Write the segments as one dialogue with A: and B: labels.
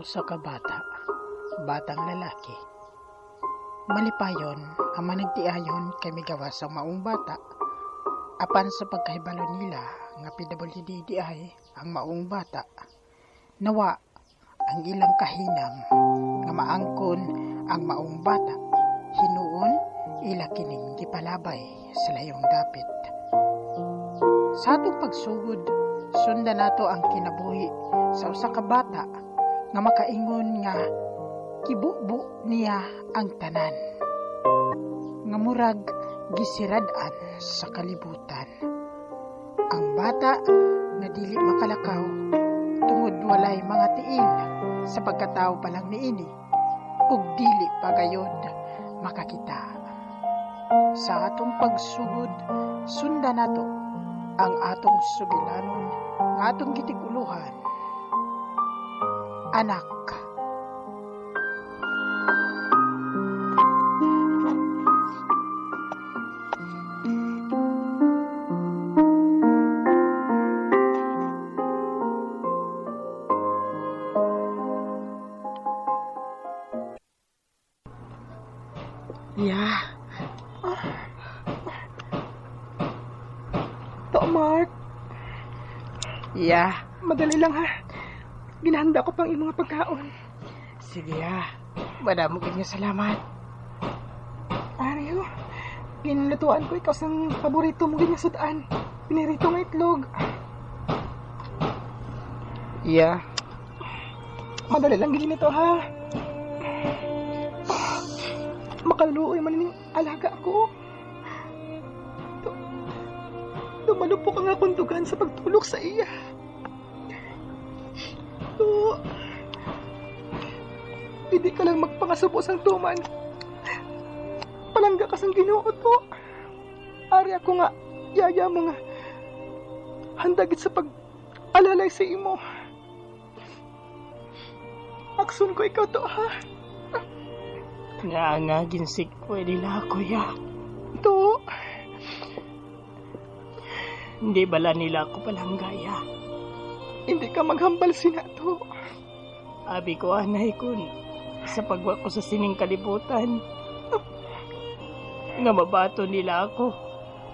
A: usa ka bata, batang lalaki. Malipayon ang managtiayon kay migawas ang maong bata. Apan sa pagkahibalo nila nga PWD diay ang maong bata, nawa ang ilang kahinam nga maangkon ang maong bata. Hinuon ila kining gipalabay sa layong dapit. Sa atong pagsugod, sundan nato ang kinabuhi sa usa ka bata nga makaingon nga kibubo niya ang tanan, nga murag gisirad-an sa kalibutan. Ang bata nga dili makalakaw tungod walay mga tiil sa pagkatao pa lang niini ug dili pa gayod makakita. Sa atong pagsugod, sundan nato ang atong sugilanon nga atong gitiguluhan. Anak. Yeah.
B: To, Mark.
A: Yeah.
B: Madali lang ha. Ginahanda ko pang imong mga pagkaon.
A: Sige ha. Madamo gid nga salamat.
B: Ariyo, ginlutuan ko ikaw sang paborito mo gid nga sudan. Pinirito nga itlog.
A: Yeah.
B: Madali lang gid nito ha. Makaluoy man ning alaga ko. Dumalupok ang akong dugan sa pagtulok sa iya. To, hindi ka lang magpangasubo sang tuman. Palangga ka sang Ginoo to. Ari ako nga, yaya mo nga. Handagit sa pag-alalay sa imo. Akson ko ikaw to, ha?
A: Nga nga, ginsik ko nila ako, ya.
B: To.
A: Hindi bala nila ako palangga, ya.
B: Hindi ka maghambal sina to.
A: Abi ko, anay, kun sa pagwa ko sa sining kalibutan, nga mabato nila ako,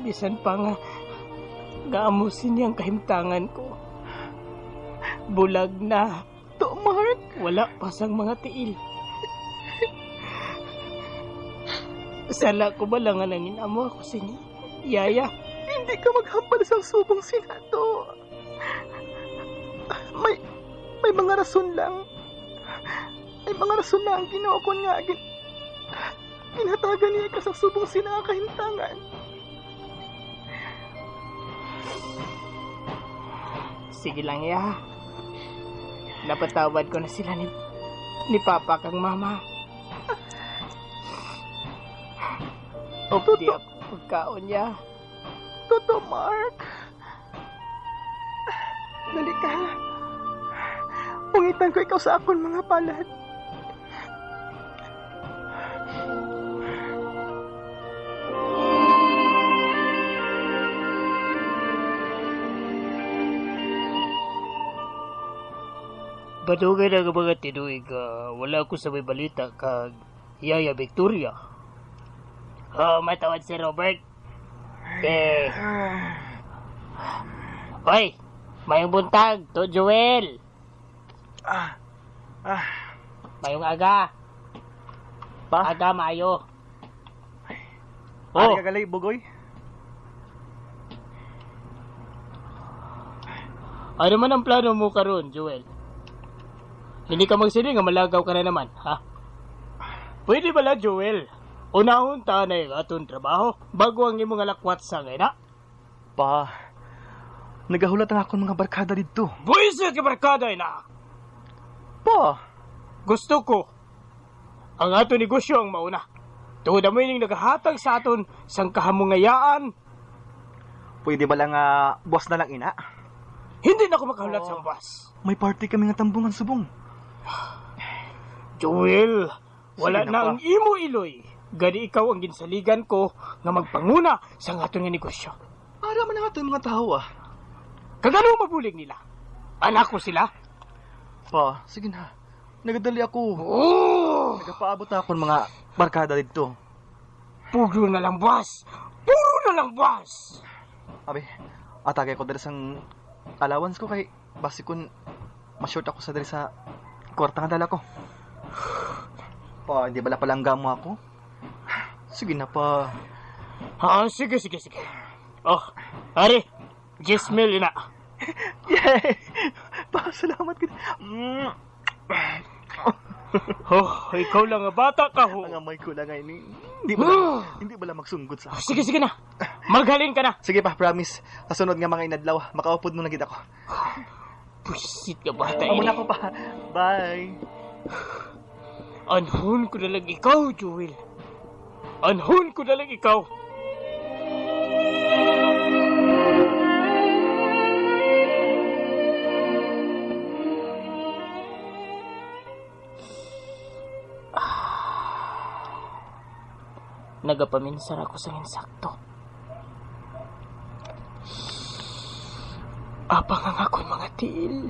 A: bisan pa nga gaamusin niyang kahimtangan ko. Bulag na.
B: To, Mark.
A: Wala pa sang mga tiil. Sala ko ba lang nga nangin amo ako sini? Yaya.
B: Hindi ka maghambal sa subong sinato. May mga rason lang. May mga rason na ang Ginoo kon nga ginatagan niya ka sa subong sinakahintangan.
A: Sige lang, ya. Napatawad ko na sila ni Papa kang Mama. Updi
B: Totoo.
A: ako pagkaon niya.
B: Totoo, Mark. Dali ka. Pungitan ko ikaw sa akon mga palad.
A: Badugay na nga mga tinuig, wala ko sa may balita kag Yaya Victoria. Oh, matawad si Robert. Eh. Hoy, mayong buntag, to Joel. Mayong aga.
C: Pa?
A: Aga, maayo.
C: Oh.
A: Oh,
C: Ano kagalay, Bugoy?
A: ano man ang plano mo karon, Joel? Hindi ka magsiling nga malagaw ka na naman, ha? Pwede bala, Joel? Unahon ta na yung atong trabaho bago ang imong lakwat sa ngayon, ha?
C: Pa, nagahulat ang akong mga barkada dito.
A: Buisit ka barkada, ina!
C: Pa!
A: Gusto ko ang ato negosyo ang mauna. Tungod amoy ning nagahatag sa aton sang kahamungayaan.
C: Pwede ba lang boss na lang, ina?
A: Hindi na ako makahulat sa boss.
C: May party kami nga tambungan subong.
A: Joel, wala
C: Sige
A: na
C: na pa.
A: ang imo iloy. Gani ikaw ang ginsaligan ko nga magpanguna sa aton nga negosyo.
C: Ara man ang aton mga tao, ah.
A: Kagano mabulig nila? Anak ko sila.
C: Pa, sige na. Nagadali ako.
A: Oh!
C: Nagapaabot na akong mga barkada dito.
A: Puro na lang buwas! Puro na lang buwas!
C: Abi, atagay ko diri sang allowance ko kay basi kun ma-short ako sa diri sa kwarta nga dala ko. Pa, hindi bala palangga mo ako? Sige na pa.
A: Ha, sige, sige, sige. Oh, ari, 10 mil na.
C: Yay! Pa, salamat gid.
A: Oh, ikaw lang nga bata ka ho.
C: Ang amay ko lang ay ni. Hindi bala magsunggot sa ako.
A: Sige, sige na. Maghalin ka na.
C: Sige pa, promise. Sa sunod nga mga inadlaw, makaupod mo na gid ako.
A: Pusit ka bata
C: Amo
A: ini.
C: na ako pa. Bye.
A: Anhon ko na lang ikaw, Jewel. Anhon ko na lang ikaw. Nagapaminsar ako sa insakto. Apang ang akong mga tiil.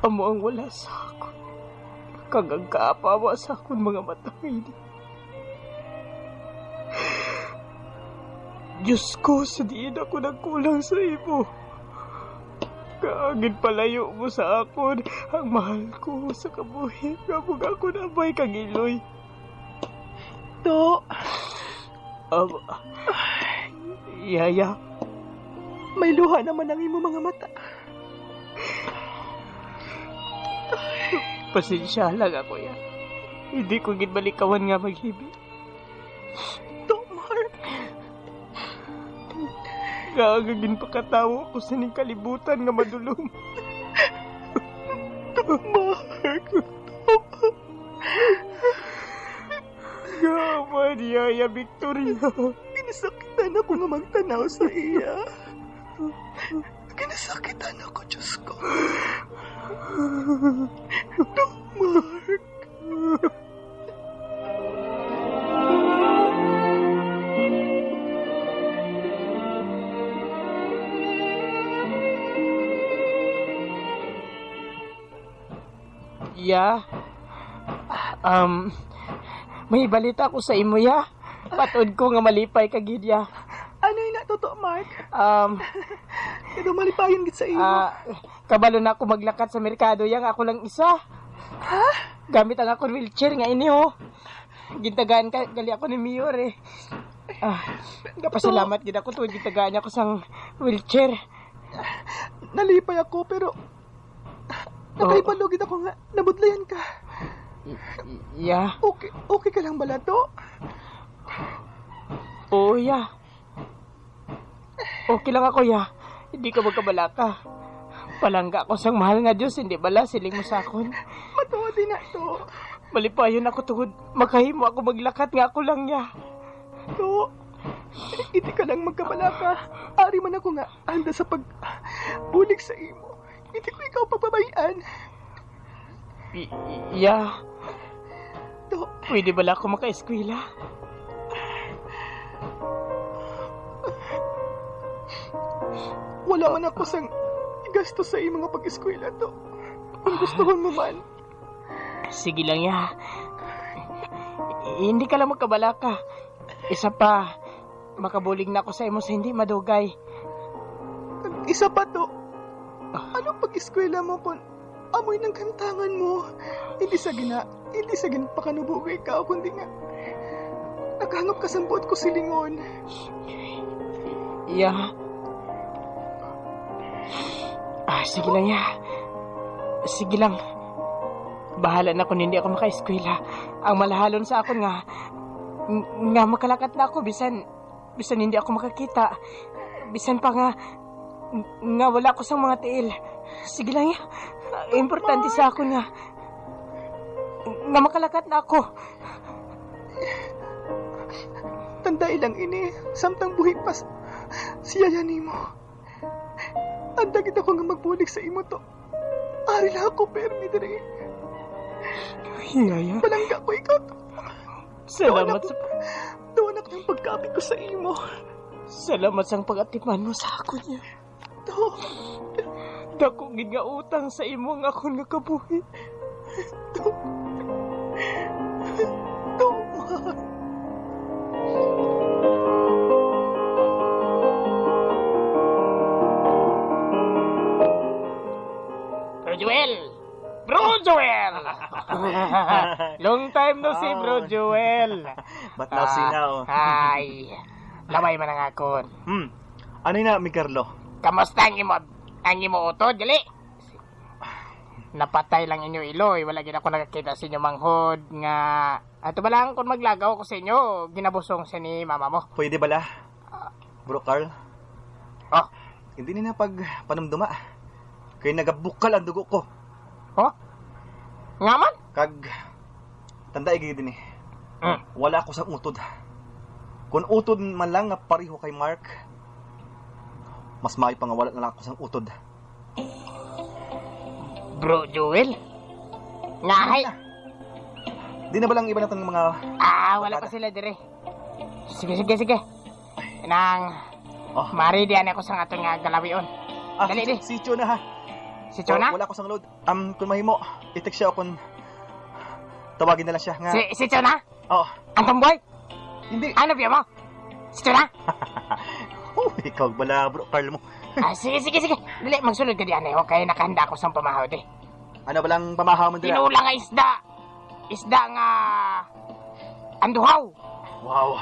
A: Amo ang wala sa akon. Kag ang kaapawa sa akong mga mata ini. Diyos ko, sa diin ako nagkulang sa imo. Kaagin palayo mo sa akon ang mahal ko sa kabuhi. Kapag ako nabay kag iloy.
B: To,
A: Yaya,
B: may luha naman ang imo mga mata.
A: Pasensya lang ako ya. Hindi ko ginbalikawan nga maghibi.
B: To, Mark.
A: Gaagagin pakatawo ako sa ning kalibutan nga madulom.
B: To, Mark.
A: Gaman, Yaya Victoria.
B: Ginasakitan ako nga magtanaw sa iya. Ginasakitan ako, Diyos ko. To, Mark.
A: Ya. May balita ako sa imo, ya. Patod ko nga malipay ka gid, ya.
B: Ano yung natuto, Mark? Kaya malipayon gid sa imo.
A: Kabalo na ako maglakat sa merkado, yang ako lang isa.
B: Ha?
A: Gamit ang akong wheelchair nga ini, oh. Gintagaan ka, gali ako ni Mayor, eh. Pasalamat gid ako tuod gintagaan niya ako sang wheelchair.
B: Nalipay ako, pero nakahibalo gid ako nga nabudlayan ka.
A: Ya.
B: Okay, okay ka lang bala to?
A: Oo, ya. Okay lang ako, ya. Hindi ka magkabalaka. Palangga ako sang mahal nga Diyos, hindi bala siling mo sa akon.
B: Matuod din na to.
A: Malipayon ako tungod makahimo ako maglakat nga ako lang, ya.
B: To, hindi ka lang magkabalaka. Ari man ako nga anda sa pagbulig sa imo. Hindi ko ikaw pagbabayaan.
A: Ya.
B: To.
A: Pwede bala ako maka-eskwela?
B: Wala man ako sang gasto sa imong mga pag-eskwela to. Kung gusto mo man.
A: Sige lang, ya. Hindi ka lang magkabalaka. Isa pa, makabulig na ako sa imo sa hindi madugay.
B: Isa pa to. Anong pag-eskwela mo kung amoy ng kantangan mo? Hindi sa gina, hindi sa gina pakanubugay ka, kundi nga naghangop ka sa buot ko silingon.
A: Ya. Sige lang, ya. Sige lang. Bahala na kung hindi ako maka-eskwela. Ang malahalon sa akon nga, nga makalakat na ako, bisan hindi ako makakita. Bisan pa nga wala ko sa mga tiil. Sige lang, ya. Importante sa akon nga makalakat na ako.
B: Tandai lang ini, samtang buhi pa siya nimo. Tanda gid ako nga magbulig sa imo to. Ari lang ako permi diri.
A: Yaya.
B: Palangga ko ikaw to.
A: Salamat sa
B: Tuwan ako ng pagkapit ko sa imo.
A: Salamat sa pag-atiman mo sa ako niya.
B: To.
A: Dako gid nga utang sa imo ang akon nga kabuhi.
B: To. To, Mark.
A: Bro Joel! Bro Joel! Long time no see, Bro Joel.
C: But now see now.
A: Ay, laway man ang akon.
C: Ano na, mi Carlo?
A: Kamusta ang imo utod? Dali. Napatay lang inyo iloy. Wala gid ako nakakita sa inyo manghod nga ato ba lang kung maglagaw ko sa inyo, ginabusong siya ni mama mo.
C: Pwede bala? Bro Carl?
A: Oh.
C: Hindi ni na pag panumduma. Kay nagabukal ang dugo ko.
A: Oh? Nga man?
C: Kag tanda gid din eh. Wala ako sa utod. Kung utod man lang nga pareho kay Mark, mas maayo pa nga wala na lang ako sa utod.
A: Bro Joel? Nga hay.
C: Di na ba lang iba natin mga
A: wala pa sila dire. Sige. Nang
C: oh.
A: Mari di ako sa atong nga galawion. Dali di.
C: Si Chona ha.
A: Si Chona?
C: Wala ko sang load. Kung mahimo, i-text siya kung tawagin na lang siya nga.
A: Si Chona?
C: Oo.
A: Ang tomboy?
C: Hindi.
A: Ano biya mo? Si Chona?
C: Oh, ikaw bala bro, Carl mo.
A: Sige. Dali, magsulod ka di anay. Okay, nakahanda ako sa pamahaw di.
C: Ano ba lang pamahaw mo dira?
A: Tinula nga isda. Isda nga anduhaw.
C: Wow.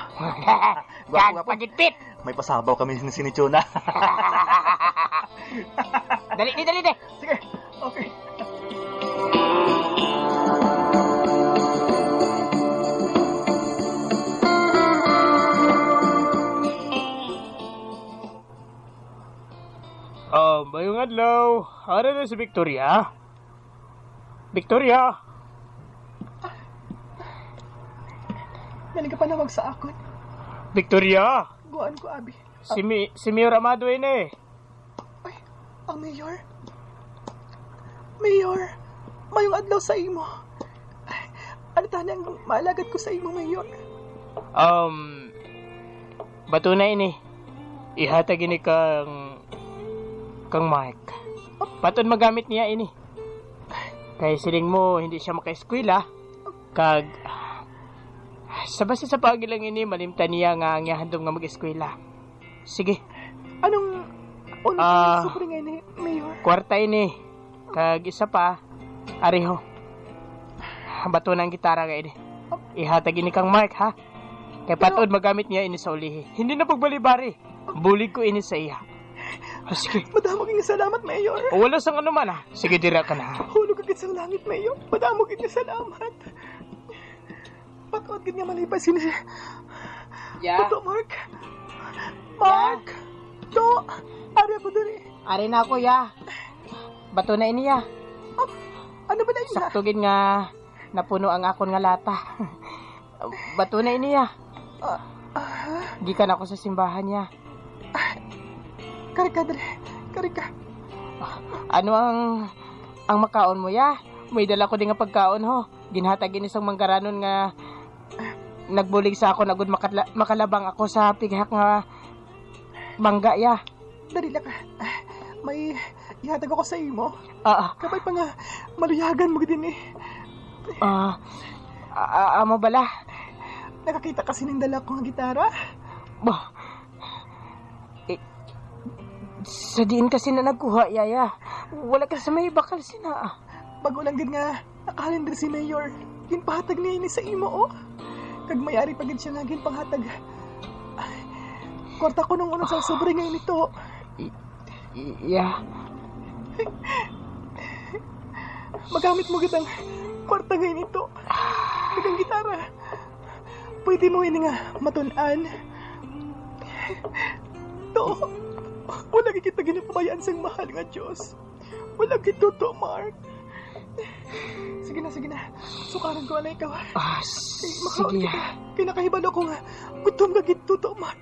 A: Gag pagitpit.
C: May pasabaw kami ni si Chona.
A: Dali di.
C: Sige. Okay.
A: Mayong adlaw. Ara na si Victoria. Victoria.
B: Nani ka panawag sa akon?
A: Victoria.
B: Guan ko, Abi.
A: Si Mayor Amado ini.
B: Ay, ang mayor. Mayor, mayong adlaw sa imo. Ay, ano tani ang maalagad ko sa imo, Mayor?
A: Bato na ini. Ihatag ini kang Mark. Paton magamit niya ini. Kay siling mo, hindi siya maka-eskwela. Kag sa basta sa pagilang ini, malimtan niya nga ang handom nga mag-eskwela. Sige.
B: Anong sobre nga ini, Mayor?
A: Kwarta ini. Kag isa pa, areho. Bato ng gitara nga ini. Ihatag ini kang Mark, ha? Kay patod magamit niya ini sa ulihi. Hindi na pagbalibari. Bulig ko ini sa iya. Sige.
B: Madamo gid nga salamat, Mayor.
A: O, wala sang ano man, ha? Sige, dira ka na.
B: Hulog agad sa langit, Mayor. Madamo gid nga salamat. Patuod gid nga malipay sini.
A: Yeah.
B: Pato, Mark. Mark. Yeah. To. Ari ako diri.
A: Ari na ako, ya. Bato na ini, ya.
B: Oh, ano ba na ina?
A: Sakto gid nga napuno ang akon nga lata. Bato na ini, ya. Gikan ako sa simbahan, ya.
B: Karika, dre. Karika.
A: Ano ang makaon mo, ya? May dala ko din nga pagkaon, ho. Ginhatag ini isang manggaranon nga nagbulig sa ako nagud makalabang ako sa pighak nga mangga, ya.
B: Dali lang ka. May ihatag ako sa imo. Kabay pa nga maluyagan mo din eh.
A: Amo bala.
B: Nakakita kasi ng dala ko nga gitara.
A: Bah. Sa diin kasi na nagkuha, yaya. Wala ka sa may bakal sina.
B: Bago lang din nga, nakahalin din si Mayor. Ginpahatag niya ini sa imo, oh. Kag mayari pa gid siya nga ginpanghatag. Kwarta ko nung unang sa sobre ngayon ito.
A: Yeah.
B: Magamit mo gid ang kwarta ngayon ito. Kag ang gitara. Pwede mo ini nga matun-an. To, wala kita ginapabayaan sang mahal nga Diyos. Wala kita to, Mark. Sige na. Sukaran ko na ikaw.
A: Sige.
B: Kinakahibalo ko nga. Gutom ka gid to, Mark.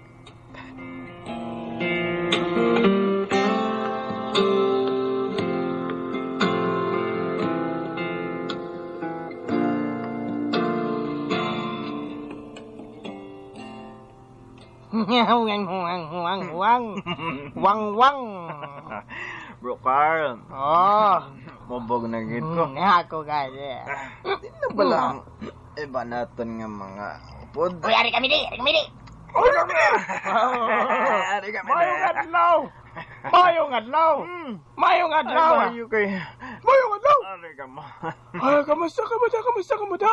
A: Wang, wang, wang, wang. Wang, wang.
C: Bro Carl.
A: Oh.
D: Mubog na gid ko.
A: Ako gani.
D: Di na bala ang iba naton nga mga upod.
A: Uy, ari kami di, ari kami di.
D: Ari kami
B: Mayong adlaw. Mayong adlaw. Mayong adlaw.
D: Ay, kay.
B: Mayong adlaw.
D: Ari ka mo.
B: Ay, kamusta, kamusta, kamusta, kamusta?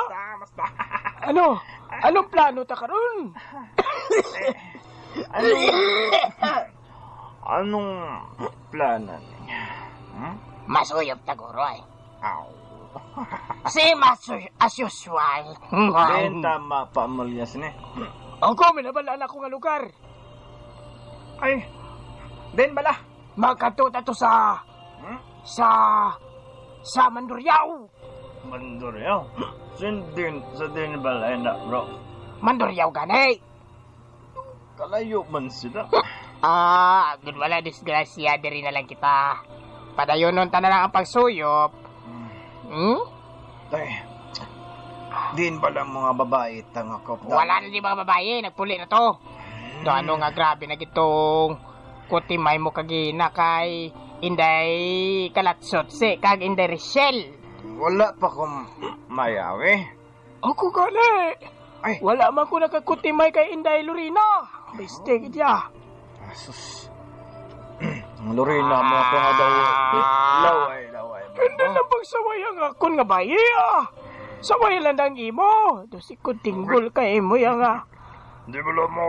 B: Ano? Anong plano ta karon?
D: Anong plano niya? Hmm?
A: Masuyop ta guro ay.
D: Aw.
A: Same as usual.
D: Then tama pa malyas ni.
B: Ako, minabalaan ako nga lugar.
C: Ay, den bala.
B: Magkatuta to sa...
D: Hmm?
B: Sa... Sa Mandurriao.
D: Mandurriao. Sindin sa din bala na bro.
A: Mandurriao gani.
D: Kalayo man sila.
A: Ah, good wala disgrasya diri na lang kita. Padayonon ta na lang ang pagsuyop. Hmm?
D: Ay. Din bala mga babae tanga ko.
A: Wala na di mga babae, nagpuli na to. Do ano nga grabe na gitong kutimay mo kagina kay Inday Kalatsot si kag Inday Richelle.
D: Wala pa kong mayawi.
B: Ako gani.
D: Ay.
B: Wala man ko nakakutimay kay Inday Lorena. Mistake niya.
D: Asus. Ang Lorena mo ako nga daw. Laway, laway.
B: Hindi lang pagsaway ang akon nga bayi ah. Saway lang ang imo. Do si kuntinggol kay imo yang ah.
D: Di ba lang mo,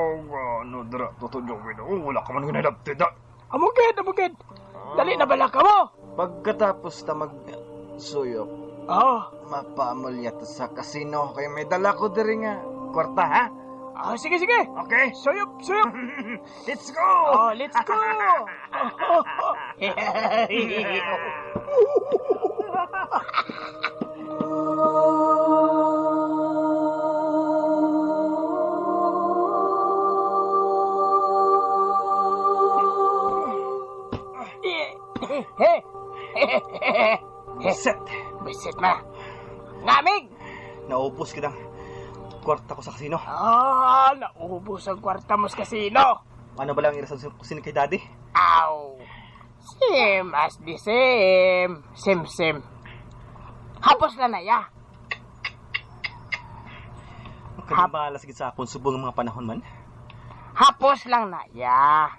D: ano, dara, totoo joke oh, wala ka man ginalabtid, ah.
B: Amugid, amugid. Dali na bala ka mo.
D: Pagkatapos ta magsuyok,
B: Ah,
D: mapamulya ta sa kasino kay may dala ko diri nga kwarta, ha?
B: ah sige, sige.
D: Okay?
B: Suyop, suyop.
D: Let's go!
B: Oh, let's go.
C: Set.
A: Bisit na. Ngamig!
C: Naubos kitang kwarta ko sa kasino.
B: Ah, naubos ang kwarta mo sa kasino.
C: Ano ba lang irason sin kay daddy?
A: Aw. Same as the same. Same, same. Hapos na na ya.
C: Kadibala sige sa akong subong mga panahon man.
A: Hapos lang na ya.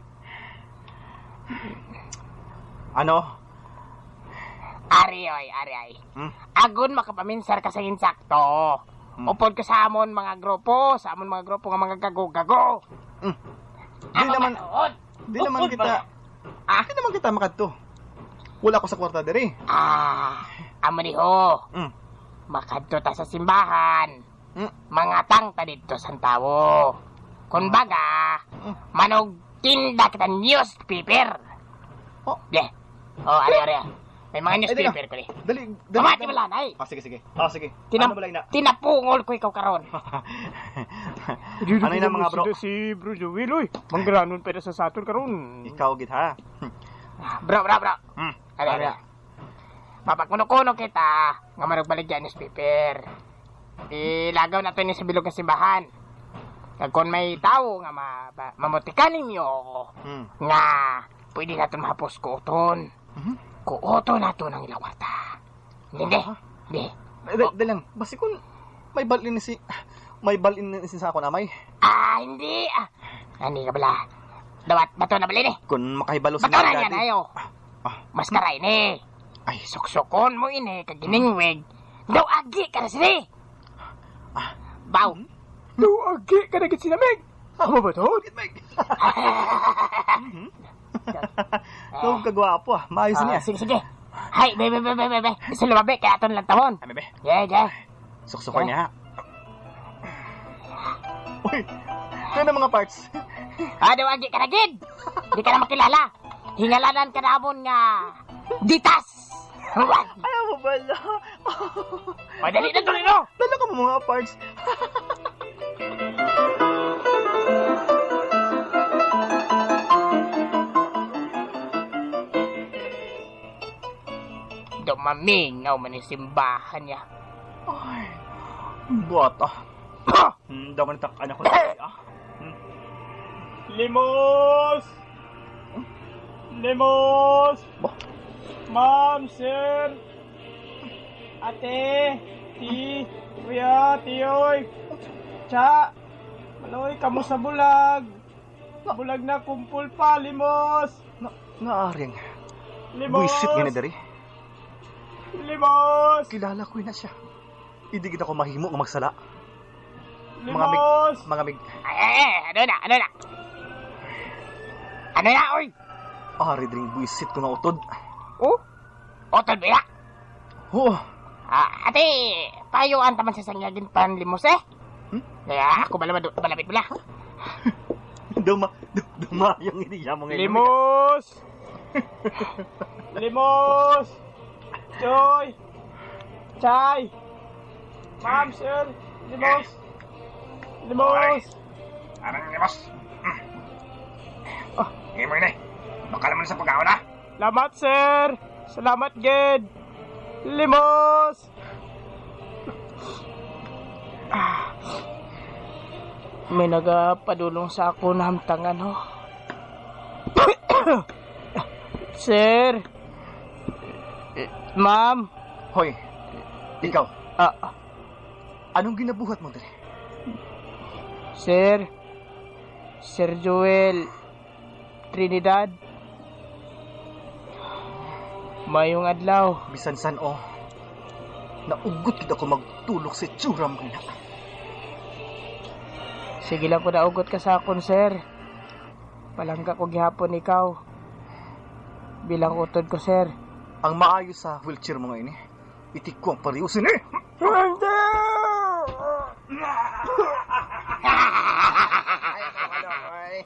C: Ano?
A: Ari oy, ari ay.
C: Hmm?
A: Agon makapaminsar ka sa insakto.
C: Hmm.
A: Upod ka sa amon mga grupo, sa amon mga grupo nga mga gago-gago.
C: Di naman, di naman
A: Upod
C: kita,
A: Ah?
C: di naman kita makadto. Wala ko sa kwarta diri.
A: Ah, amo ni ho. Makadto ta sa simbahan. Mangatang ta didto sa tawo. Kun baga, manog tinda kita newspaper.
C: Oh.
A: Yeah. Oh, ari ari. May mga
C: Ay,
A: newspaper ko ni.
C: Dali, dali.
A: Pamati mo lang, ay.
C: Ah, sige, sige. Ah, sige. Ano ba lang na?
A: Tinapungol ko ikaw karon.
C: Ano yun ang mga bro?
B: Si Bro Joel, oy. Manggranon pa na sa saton karon.
C: Ikaw gid ha.
A: Bro, bro, bro. Ari, ari.
C: Ari.
A: Mapagkuno-kuno kita nga manugbalik dyan newspaper. Ilagaw na to ni sa bilog ng simbahan. Kag kung may tao nga mamutikan ninyo nga pwede naton mahapos kuoton. Kuoton nato ng ilang kwarta. Hindi, hindi.
C: Dali lang. Basi kung may balin si may balin ni si sa ako namay.
A: Ah, hindi. Ah, hindi ka pala. Dawat, bato na balin eh.
C: Kung makahibalo si
A: Bato na yan,
C: daddy.
A: ayo. Mas karay ni.
C: Ay,
A: Suksukon mo ini, kaginingwig. Daw agi ka na sini. Baw.
B: Daw agi ka na gid sinamig. Amo ba to?
C: Ikaw kagwapo ah. Maayos niya.
A: Sige, sige. Hay, be, be, be, be, be. Isa lumabi, kaya aton lang tawon.
C: Ay, bebe.
A: Yeah, yeah.
C: Suksukon niya. Uy, ano mga parts?
A: Ah, daw agi ka na gid. Di ka na makilala. Hingalanan ka na amon nga ditas.
C: Ayaw mo bala.
A: O, dali na tuloy no.
C: Dala ka mo mga parts.
A: Dumamingaw man yung simbahan niya.
C: Ay, bata. Daw ka natak-anak ko na ah.
B: Limos! Limos!
C: Ba?
B: Ma'am, sir! Ate, ti, kuya, tiyoy, cha, maloy, kamo sa bulag. Bulag na kumpul pa, limos.
C: Na, naaring.
B: Limos.
C: Buisit nga na diri.
B: Limos.
C: Kilala ko na siya. Hindi gid ako mahimo nga magsala.
B: Limos.
C: Mga mig
A: Ay, ay, ay, ano na, ano na? Ano na, oy?
C: Ari dring buisit ko nga utod.
A: Oh? Utod ba ya?
C: Oo.
A: Ah, ate, payuan taman sa sangyagin pan limos eh.
C: Hmm?
A: Kaya ako bala balapit bala.
C: Duma, duma yung iniya mo ngayon.
B: Limos. Limos. Choy. Chay. Ma'am, sir. Limos. Limos.
D: Arang limos. Oh, ngayon mo yun eh. Baka naman sa pag-aon ha.
B: Salamat, sir. Salamat, gid. Limos.
A: Ah. May nagapadulong sa ako na hamtangan ho.
B: Sir. Ma'am.
C: Hoy, ikaw,
B: Ah,
C: anong ginabuhat mo diri?
B: sir. Sir Joel Trinidad. Mayong adlaw.
C: Bisan san o. Naugot gid ako magtulok sa itsura mo na.
B: Sige lang ko naugot ka sa akon, sir. Palangga ko gihapon ikaw. Bilang utod ko, sir.
C: Ang maayo sa wheelchair mo ngayon eh. Itik ko ang pariusin eh.
B: Hindi!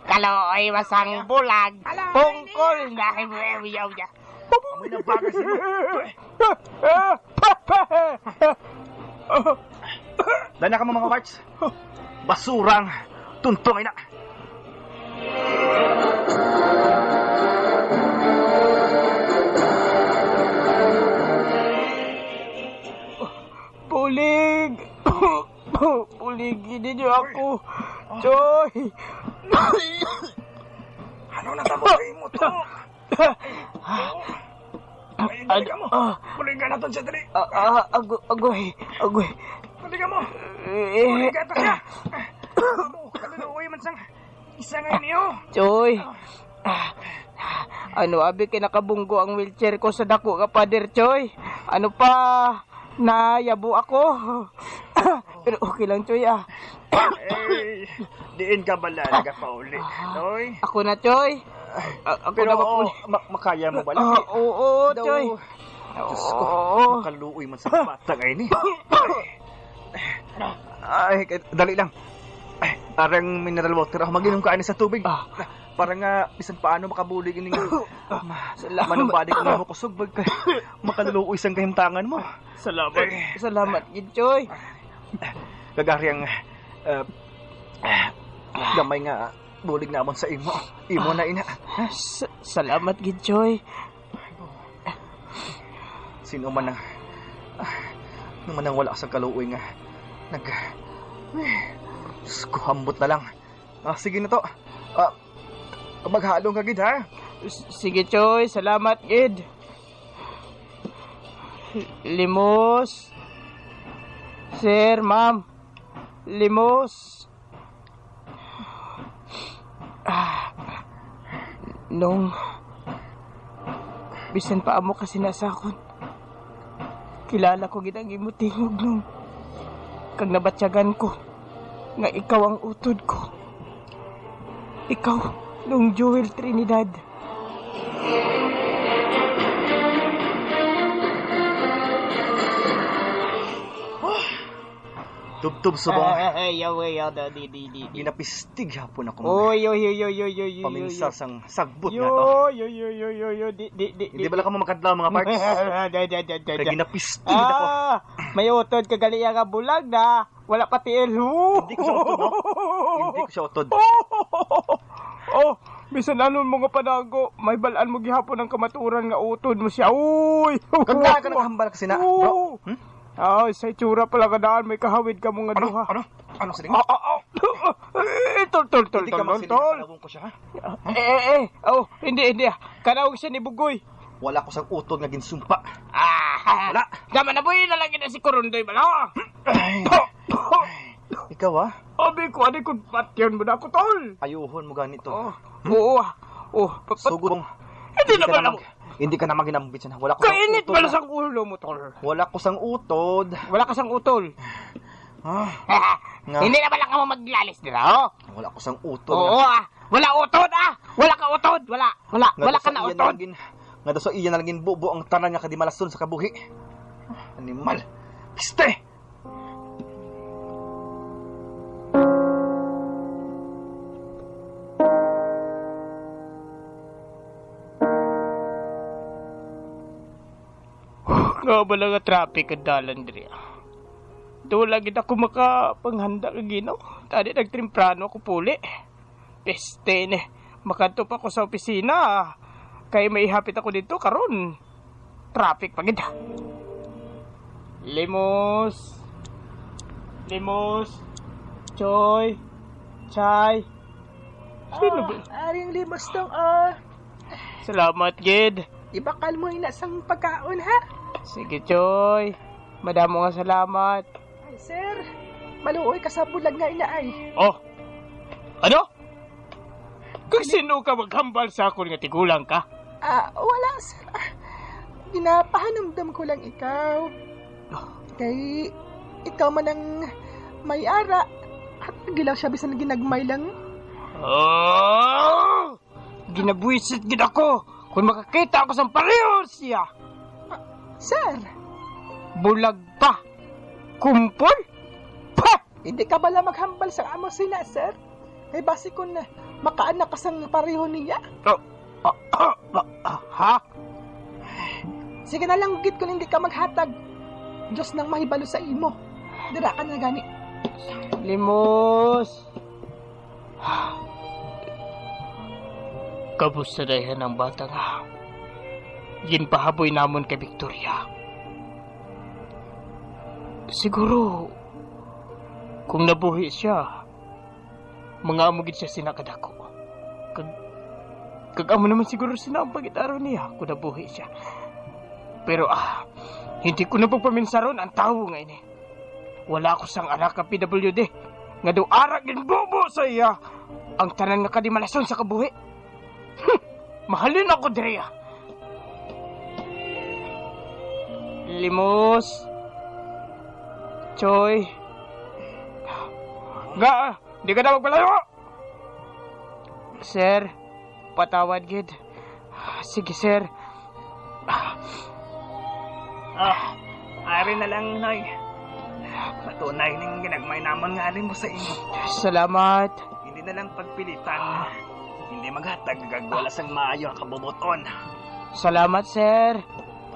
A: Kaloy masang bulag. Pungkol na hiwewiyaw niya.
C: Amoy na bagay sa iyo. Dana ka mo mga parts. Basurang tuntong ina.
B: Pulig! Puligin ninyo ako! Choy!
D: Ano na tamo kay mo to? Ay, dali ka mo. Buligan natin siya, dali.
B: Agoy! Agoy!
D: Dali ka mo.
B: Eh,
D: Buligan ta siya. Kaluloy man sang isa ngayon niyo.
B: Choy! Ano abi kinakabunggo ang wheelchair ko sa dako ka pader, Choy? Ano pa? Nayabo ako. Pero okay lang, Choy, ah.
D: Eh, diin ka bala nagapauli. Noy.
B: Ako na, Choy. Ako
C: Pero
B: na mapuli.
C: makaya mo ba lang?
B: Ah, oo,
C: Daw-
B: Choy.
C: Diyos ko,
B: Oo.
C: makaluoy man sa bata ngayon eh. Ay, dali lang. Ay, parang mineral water ako. Maginom ka ani sa tubig.
B: Ah.
C: Parang nga, bisan paano makabulig ini nga.
B: Salamat.
C: Manumbalik mo mo kusog bag kay makaluoy sang kahimtangan mo.
B: Salamat. Salamat, gid, Choy.
C: Gagari ang gamay nga bulig namon sa imo. Imo na ina.
B: Salamat, gid, Choy.
C: Sino man ang naman ang wala sa kaluoy nga nag Diyos ko, hambot na lang. Sige na to. Maghalong ka gid ha.
B: Sige, Choy. Salamat, gid. Limos. Sir, ma'am. Limos. Nung bisan pa amo kasi nasakon. Kilala ko gid ang imo tingog nung kag nabatyagan ko nga ikaw ang utod ko. Ikaw, nung Joel Trinidad.
C: Tubtub subong.
B: Ay, yaw, yaw, da, di, di, di, di.
C: Ginapistig hapon ako.
B: Oy, oy, oy, oy, oy, oy, oy,
C: Paminsar sang sagbot
B: Yo,
C: nga to.
B: yo, yo, yo, yo, yo, di, di, di,
C: Hindi bala ka mo makadlaw mga parts?
B: Di, di, di, di,
C: Kaya
B: di.
C: ginapistig ako.
B: Ah, may utod kagaliya nga bulag na. Wala pa tiil.
C: Hindi ko siya utod, no? Hindi ko siya utod.
B: Oh, bisan ano mga panago, may balaan mo gihapon ang kamaturan nga utod mo siya. Uy!
C: Kag na ka nakahambal kasi na, bro. Hmm?
B: Ay, sa itsura pala kadaan, may kahawid ka mo nga
C: Ano?
B: duha.
C: Ano? Ano siling mo?
B: Ah, ah, ah. Eh, tol, tol, tol,
C: Hindi ka
B: tol, tol,
C: magsiling.
B: tol.
C: Kanawong ko siya, ha?
B: Eh, eh, oh, hindi, hindi. Kanawag siya ni Bugoy.
C: Wala ko sang utod nga ginsumpa.
A: Ah,
C: Wala.
E: Gama na boy, lalaki na si Kurundoy bala.
C: Ay. Ikaw ah,
E: Abi ko, ani kung patyon mo na ako, tol.
C: Ayuhon mo ganito.
E: Oh, oo ah. Oh,
C: Sugong.
E: Hindi na
C: ka
E: pala
C: mag, hindi ka na maginambit sana. Wala ko sang
E: Kainit
C: utod.
E: pala sa ulo mo, tol.
C: Wala ko sang utod.
E: Wala ka sang utol.
C: Ah, Nga.
E: Hindi na pala ka mo maglalis nila, oh.
C: Wala ko sang utod.
E: Oo ah. Wala utod ah. Wala ka utod. Wala. Wala.
C: Nga
E: Wala
C: daw
E: ka
C: sa
E: na
C: iya
E: utod.
C: Nga daw sa iya na langin bubo ang tanan nga kadimalason sa kabuhi. Animal. Piste!
E: Nga ba lang nga traffic ang dalan diri ah. Doon lagi ako makapanghanda ka ginaw. Tadi nagtrimprano ako puli. Peste ne. Makanto pa ako sa opisina. Kay may hapit ako dito karon. Traffic pa gid. Limos. Limos. Choy. Chay. Sino ba?
B: Aring limos tong, ah.
E: Salamat, gid.
B: Ibakal mo ina sang pagkaon, ha?
E: Sige, Choy. Madamo nga salamat.
B: Ay, sir. Maluoy ka sa bulag nga ina ay.
E: Oh. Ano? Kung sino ka maghambal sa akon nga tigulang ka?
B: Ah, wala, sir. Ah, ginapahanumdam ko lang ikaw. Kay ikaw man ang may ara. At gilaw siya bisan ginagmay lang.
E: Oh! Ginabuisit gid ako kung makakita ako sa pareho siya.
B: Sir,
E: Bulag pa. Kumpol? Pa!
B: hindi ka bala maghambal sa amo sina, sir? Kay basi kun makaanak ka sang pareho niya.
E: Oh, ha?
B: Sige na lang gid kung hindi ka maghatag. Diyos nang mahibalo sa imo. Dira ka na gani.
E: Limos. Kabus sa dayan ang bata nga. Ginpahaboy namon kay Victoria. Siguro, kung nabuhi siya, mga amo gid siya sinakadako. Kag amo naman siguro sina ang pagitaro niya kung nabuhi siya. Pero hindi ko na pagpaminsaron ang tawo nga ini. Wala ko sang anak ka PWD. Nga daw ara ginbobo sa iya. Ang tanan nga kadimalason sa kabuhi. Mahalin ako diriya. Limos. Choy. Nga, di ka na magpalayo. Sir, patawad gid. Sige, sir.
B: Ah, ari na lang, Noy. Patunay ning ginagmay namon nga mo sa imo.
E: Salamat.
B: Hindi na lang pagpilitan. Hindi maghatag gagwala sang maayo ang kabubuton.
E: Salamat, sir.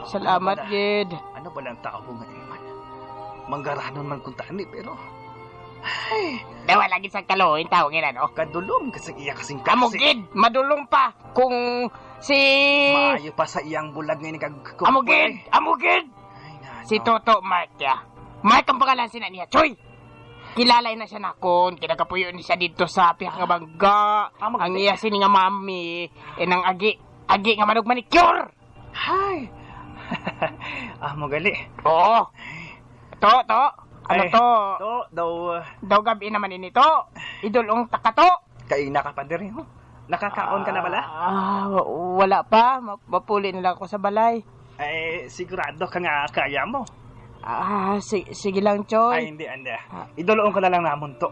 E: Salamat, gid.
C: Ano ba lang tao nga man? Manggaranon man kung tani, pero ay,
E: Dawa lagi sa kaloin tao ngila, no?
C: Kadulom kasi iya kasing
E: Amo
C: kasi.
E: gid, madulong pa kung si
C: Maayo pa sa iyang bulag ngayon kag
E: Amo gid, amo gid.
C: Ay, na,
E: Si Toto Mark ya. Mark ang pangalan sina niya, Choy. Kilalay na siya nakon, kinakapuyo ni siya dito sa pihak nga bangga. Ang iya sini nga mami, enang agi, agi nga manog manicure.
B: Hay.
C: Ah, magali.
E: Oo. To, to. Ano
C: Ay,
E: to?
C: To, daw
E: Daw gabi naman ini to. Idolong taka to.
C: Kaina ka pa diri, ho. Nakakaon ka na bala?
E: Ah, wala pa. Mapuli na lang ako sa balay.
B: Ay, sigurado ka nga kaya mo.
E: Ah, sige lang, Choy.
B: Ay, hindi, hindi. Idoloon ko na lang namon to.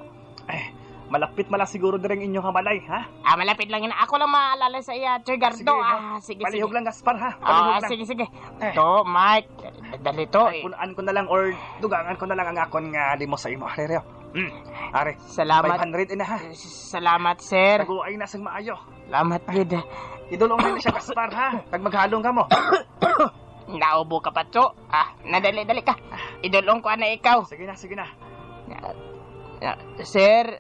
B: Ay, malapit mala siguro diri ang inyong kabalay, ha?
E: Ah, malapit lang yun. Ako lang maalala sa iya, Choy Gardo.
B: Sige, ha?
E: Ah, sige,
B: Palihog
E: sige.
B: lang, Gaspar, ha?
E: Ah,
B: Palihog lang.
E: sige, sige.
B: Eh.
E: To, Mike. Dali to.
B: Ay, punuan ko na lang or dugangan ko na lang ang akon nga limos sa imo. Are, are. Are.
E: Salamat.
B: 500 ina, ha?
E: Salamat, sir.
B: Taguay na sang maayo.
E: Salamat, gid.
B: Idulong na siya, Gaspar, ha? Kag maghalong ka mo.
E: Naubo ka pa, to. Ah, nadali-dali ka. Idulong ko ana ikaw.
B: Sige na, sige na.
E: Sir,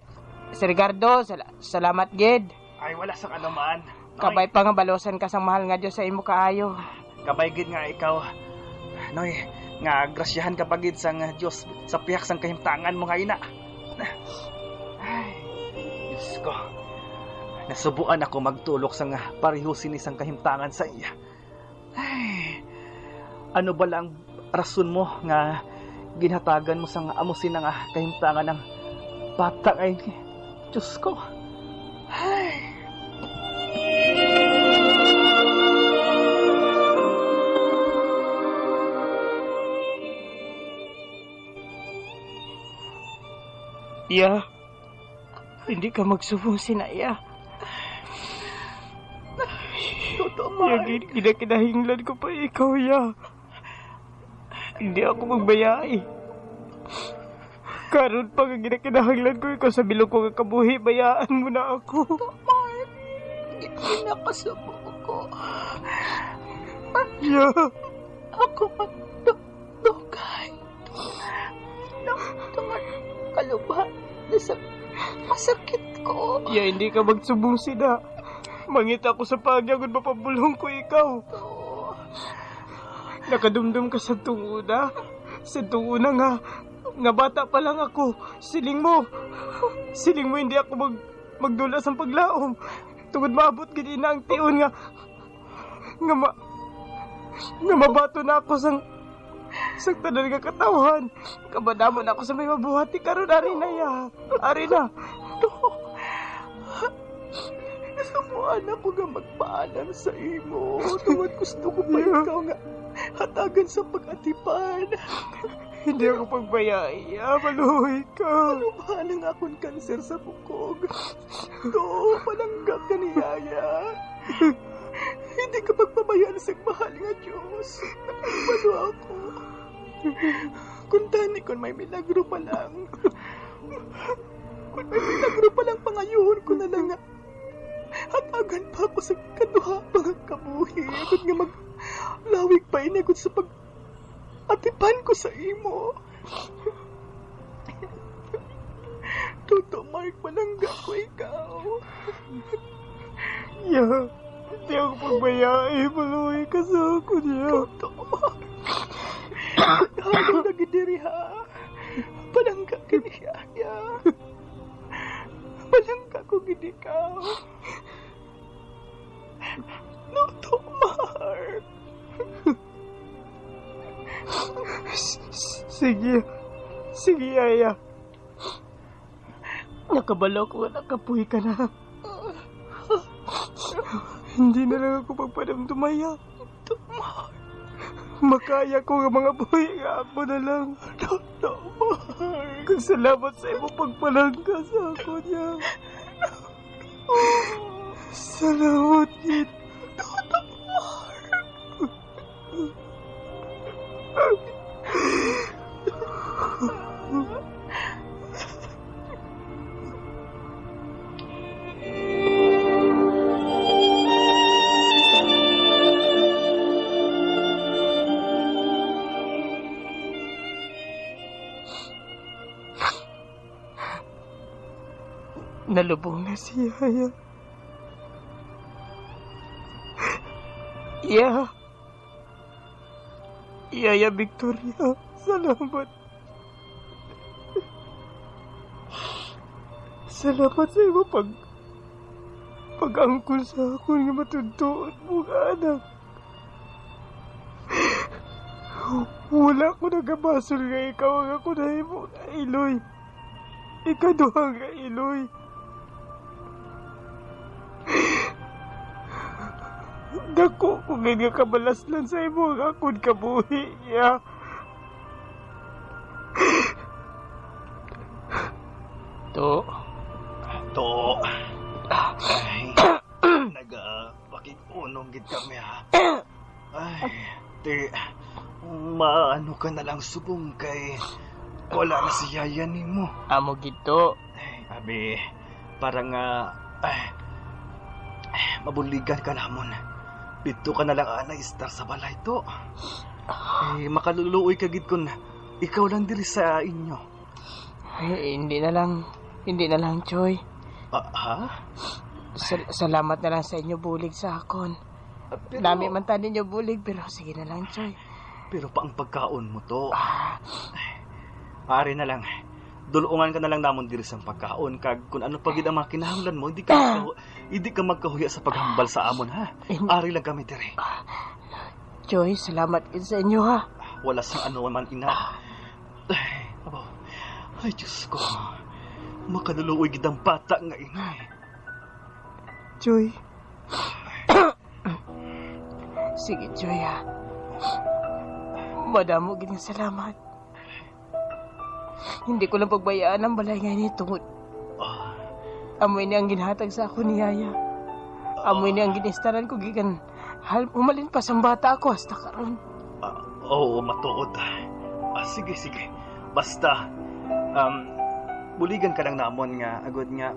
E: Sir Gardo, salamat, gid.
B: Ay, wala sang anuman. Noy,
E: Kabay pa nga balosan ka sang mahal nga Dios sa imo kaayo.
B: Kabay gid nga ikaw. Noy, nga grasyahan ka pagid sang Dios sa pihak sang kahimtangan mo nga ina. Ay, Diyos ko.
C: Nasubuan ako magtulok sang pareho sini sang kahimtangan sa iya. Ay, Ano ba lang rason mo nga ginhatagan mo sang amo sina nga kahimtangan ng bata ay Diyos ko. Ay.
E: Ya, hindi ka magsubong sinaya.
B: Totoo, Mark.
E: Ya, ginakinahinglan ko pa ikaw, ya. Hindi ako magbayai. Karon pa nga ginakinahanglan ko ikaw sa bilog ko nga kabuhi, bayaan mo na ako.
B: Mark, ginakasubo ko.
E: Ya.
B: Ako magdugay. Tungod kaluba sa masakit ko.
E: Ya, hindi ka magsubong sina. Mangita ko sa pagyagod, mapabulong ko ikaw. Nakadumdum ka sa tunguna. Sa tunguna nga, nga bata pa lang ako. Siling mo. Siling mo hindi ako magdulas ang paglaom. Tungod maabot gid ina ang tion nga nga mabato na ako sang tanan nga katawhan. Kabadamon ako sa may mabuhati karon ari na ya. Ari na.
B: Nasubuan ako nga magpaalam sa imo. Tungod gusto ko pa ikaw nga hatagan sa pag-atipan.
E: Hindi ako pagbayai. Maluhoy ka.
B: Ano ba ang akong kanser sa bukog? To, palangga ka ni Yaya. Hindi ka pagpabayaan sa mahal nga Diyos. Nakabalo ako. Kung tani kung may milagro pa lang. Kung may milagro pa lang, pangayuhon ko na lang nga. Hatagan pa ako sa kaduha pang kabuhi. Akot nga maglawig pa inagot sa pag atipan ko sa imo. Toto, Mark, malangga ko ikaw.
E: Ya, hindi ako pagbayai. Maluhi ka sa ako niya.
B: Toto, Mark. Halo na gidiri ha. Palangga ka niya. Ya. Palangga ko gid ikaw. Toto, Mark.
E: Sige. Sige, Yaya. Nakabalo ko at nakapuhi ka na. Hindi na lang ako pagpadamdumaya. Makaya ko ang mga buhi nga ako na lang. Kung salamat sa imo pagpalangga sa ako niya. Salamat, Gid. Nalubong na si Yaya. Ya. Yaya Victoria, salamat. Salamat sa imo pag-angkol sa ako nga matuntuon mo nga anak. Wala ko nagabasol nga ikaw ang ako nahimo nga iloy. Ikaduha nga iloy. Dako ko ganyan kabalaslan sa imo ang akong kabuhi niya. To.
D: To. Ay, nag-pakiunong gid kami ha. Ay, te, maano ka na lang subong kay wala na si Yaya nimo.
E: Amo gito.
D: Ay, abi, parang ay, mabuligan ka namon. Dito ka na lang ana istar sa balay to. Eh, makaluluoy ka gid kun ikaw lang diri sa inyo.
E: Ay, hindi na lang. Hindi na lang, Choy.
D: Ha?
E: Salamat na lang sa inyo bulig sa akon.
D: Pero,
E: Dami man ta ninyo bulig, pero sige na lang, Choy.
D: Pero pa ang pagkaon mo to. Ari na lang. Dulungan ka na lang namon diri sa pagkaon kag kung ano pa gid ang mga kinahanglan mo, hindi ka magkahuya sa paghambal sa amon ha. Ari lang kami diri.
E: Joy, salamat gid sa inyo ha.
C: Wala sa ano man, ina. Ay, abaw. Ay, Diyos ko. Makaluluoy gid ang bata nga ina.
E: Joy. Sige, Joy ha. Madamo gid nga salamat. Hindi ko lang pagbayaan ang balay nga ni tungod. Amoy ni ang ginhatag sa ako ni Yaya. Amoy ni ang ginistaran ko gikan humalin pa sa bata ako hasta karon.
C: Oo, matuod. Sige, sige. Basta, buligan ka lang namon nga, agod nga,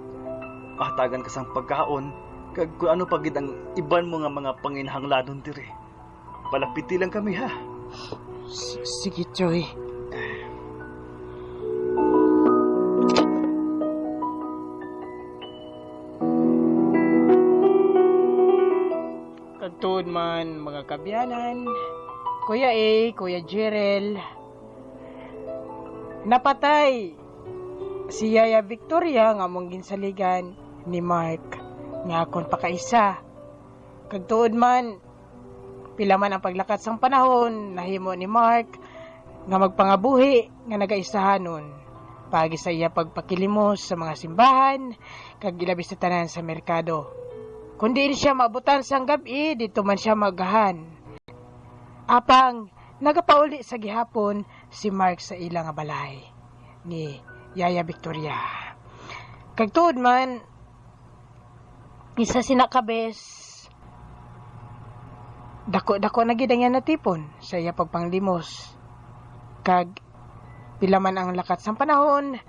C: mahatagan ka sang pagkaon, kag kung ano pagid ang iban mo nga mga panginhanglanon diri. Palapiti lang kami, ha?
E: Sige, Joy. Kagtuod man, mga kabyanan, Kuya A, Kuya Jerel, napatay si Yaya Victoria nga mong ginsaligan ni Mark nga akon pakaisa. Kagtuod man, pila man ang paglakat sang panahon, nahimo ni Mark nga magpangabuhi nga nagaisahanon. Pagi sa iya pagpakilimos sa mga simbahan, kag ilabis sa tanan sa merkado. Kundi siya maabutan sang gabi, dito man siya magahan. Apang nagapauli sa gihapon si Mark sa ilang nga balay ni Yaya Victoria. Kagtuod man, isa sinakabes, dako-dako na gid ang iya natipon sa iya pagpanglimos. Kag pila man ang lakat sang panahon,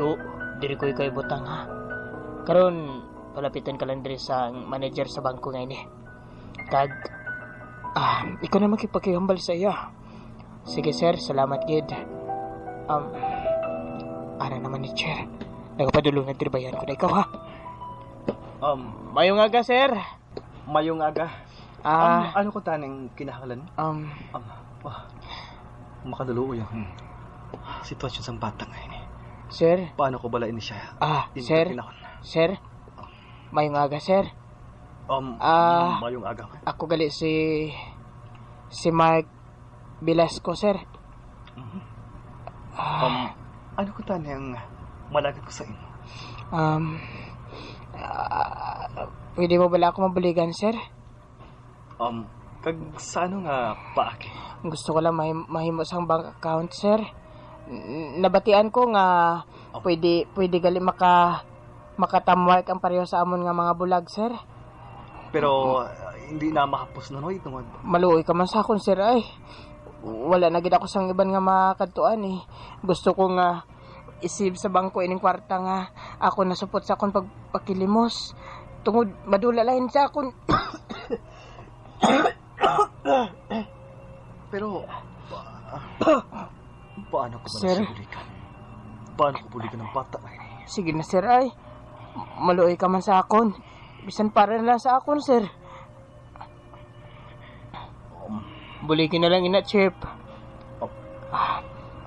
E: to, diri ko ikaw ibutang ha. Karon palapitan ka lang diri sa manager sa bangko ngayon eh. Kag, ikaw na makipagkihambal sa iya. Sige sir, salamat gid. Ara naman ni chair. Nagapadulong na dirbayan ko na ikaw ha. Mayong aga sir.
C: Mayong aga. Ano ko taneng kinahanglan? Makaduluoy ang sitwasyon sa bata ngayon eh.
E: Sir?
C: Paano ko balain siya?
E: Sir? Sir? Mayong aga, sir.
C: Mayong aga.
E: Ako gali si Mark Velasco, sir.
C: Ano ko taneng malagat ko sa inyo?
E: Pwede mo bala ako mabuligan, sir?
C: Kag sa ano nga paaki?
E: Gusto ko lang mahimo sang bank account, sir. Nabatian ko nga pwede gali makatamwark ang pareho sa amon nga mga bulag, sir.
C: Pero hindi na mahapos na noy tungod.
E: Maluoy ka man sa akon, sir ay. Wala na gid ako sang iban nga makadtuan eh. Gusto ko nga isip sa bangko ining kwarta nga ako nasupot sa akon pagpakilimos. Tungod madula lain sa akon.
C: Pero paano ko ba
E: Sir?
C: nasubulikan? Paano ko bulikan ang bata?
E: Sige na, sir, ay. Maluoy ka man sa akon. Bisan para na lang sa akon, sir. Bulikin na lang ina, Chip.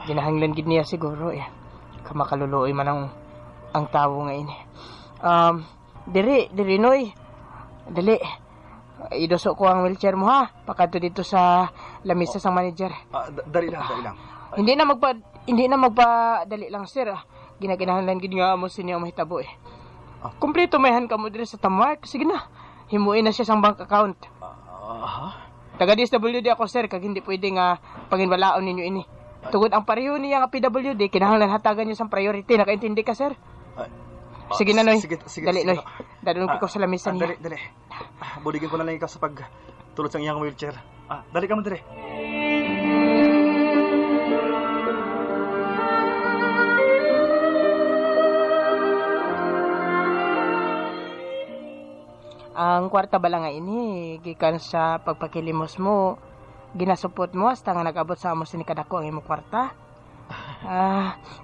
E: Ginahanglan gid niya siguro, eh. Kamakaluluoy man ang tawo ngayon. Diri, Noy. Dali. Iduso ko ang wheelchair mo, ha? Pakadto dito sa lamisa sang manager.
C: Dali lang, dali lang.
E: Hindi na magpa dali lang, sir. Ginaginahanglan gid nga mo sinyo mahitabo eh. Kumpleto mayhan ka mo diri sa Tamark. Sige na. Himuin na siya sang bank account. Taga DSWD ako, sir, kag hindi pwede nga panginwalaon ninyo ini. Tungod ang pareho niya nga PWD, kinahanglan hatagan niyo sang priority. Nakaintindi ka, sir? Sige na, Noy.
C: Sige, sige,
E: dali,
C: sige.
E: Noy. Dadalhin ko sa lamesa niya.
C: Dali, dali. Buligin ko na lang ikaw sa pagtulot sa iyang wheelchair. Dali ka mo, dali.
E: Ang kwarta bala nga ini, gikan sa pagpakilimos mo, ginasupot mo hasta nga nag-abot sa amo sinikadako ang imong kwarta.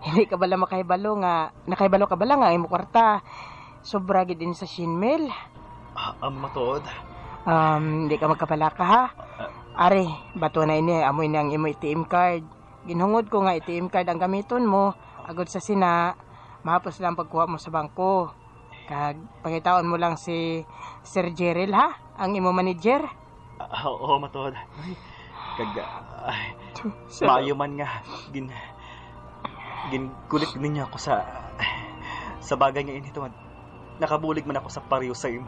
E: Hindi ka bala makahibalo nga, nakahibalo ka bala nga ang imong kwarta. Sobra gid din sa shinmel.
C: Ang matuod.
E: Hindi ka magkapalaka ha. Are, bato na ini, amoy na ang imong ATM card. Ginhungod ko nga ATM card ang gamiton mo agod sa sina mahapos lang pagkuha mo sa bangko. Kag pangitaon mo lang si Sir Jeril ha, ang imo manager.
C: Oo, matuod. Kag ay, maayo man nga gin kulit ninyo ako sa bagay nga ini tuod. Nakabulig man ako sa pareho sa imo.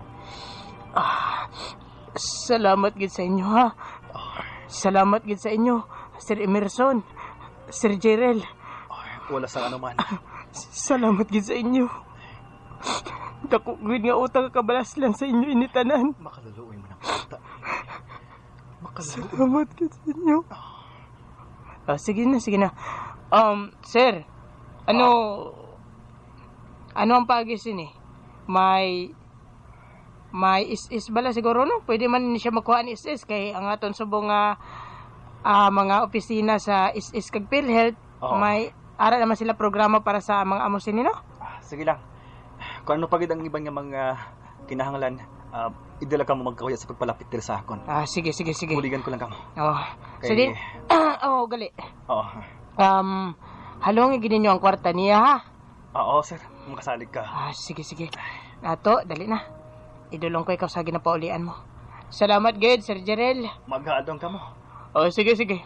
E: Salamat gid sa inyo ha. Salamat gid sa inyo, Sir Emerson, Sir Jerel.
C: Ay, wala sa ano man.
E: Salamat gid sa inyo. Dako gid nga utang kabalaslan sa inyo initanan.
C: Makaluluoy man ang bata. Makaluluoy.
E: Salamat gid sa inyo. Ah, sige na, sige na. Sir, ano ano ang pagis ini? May is-is bala siguro no? Pwede man siya makuha ni is-is kay ang aton subong nga mga opisina sa is-is kag PhilHealth,
C: Oo.
E: may ara naman sila programa para sa mga amo sini no?
C: Sige lang. Kung ano pa gid ang ibang nga mga kinahanglan, idala ka mo magkahuya sa pagpalapit diri sa akon.
E: Ah, sige, sige, sige.
C: Buligan ko lang kamo.
E: Oh.
C: Kay-
E: Sige. Oh, gali.
C: Oo.
E: Halong gid ninyo ang kwarta niya ha.
C: Oo, sir. Makasalig ka.
E: Ah, sige, sige. Ato, dali na. Idulong ko ikaw sa ginapaulian mo. Salamat, gid, Sir Jerel.
C: Maghaadong ka mo.
E: Oh, sige, sige.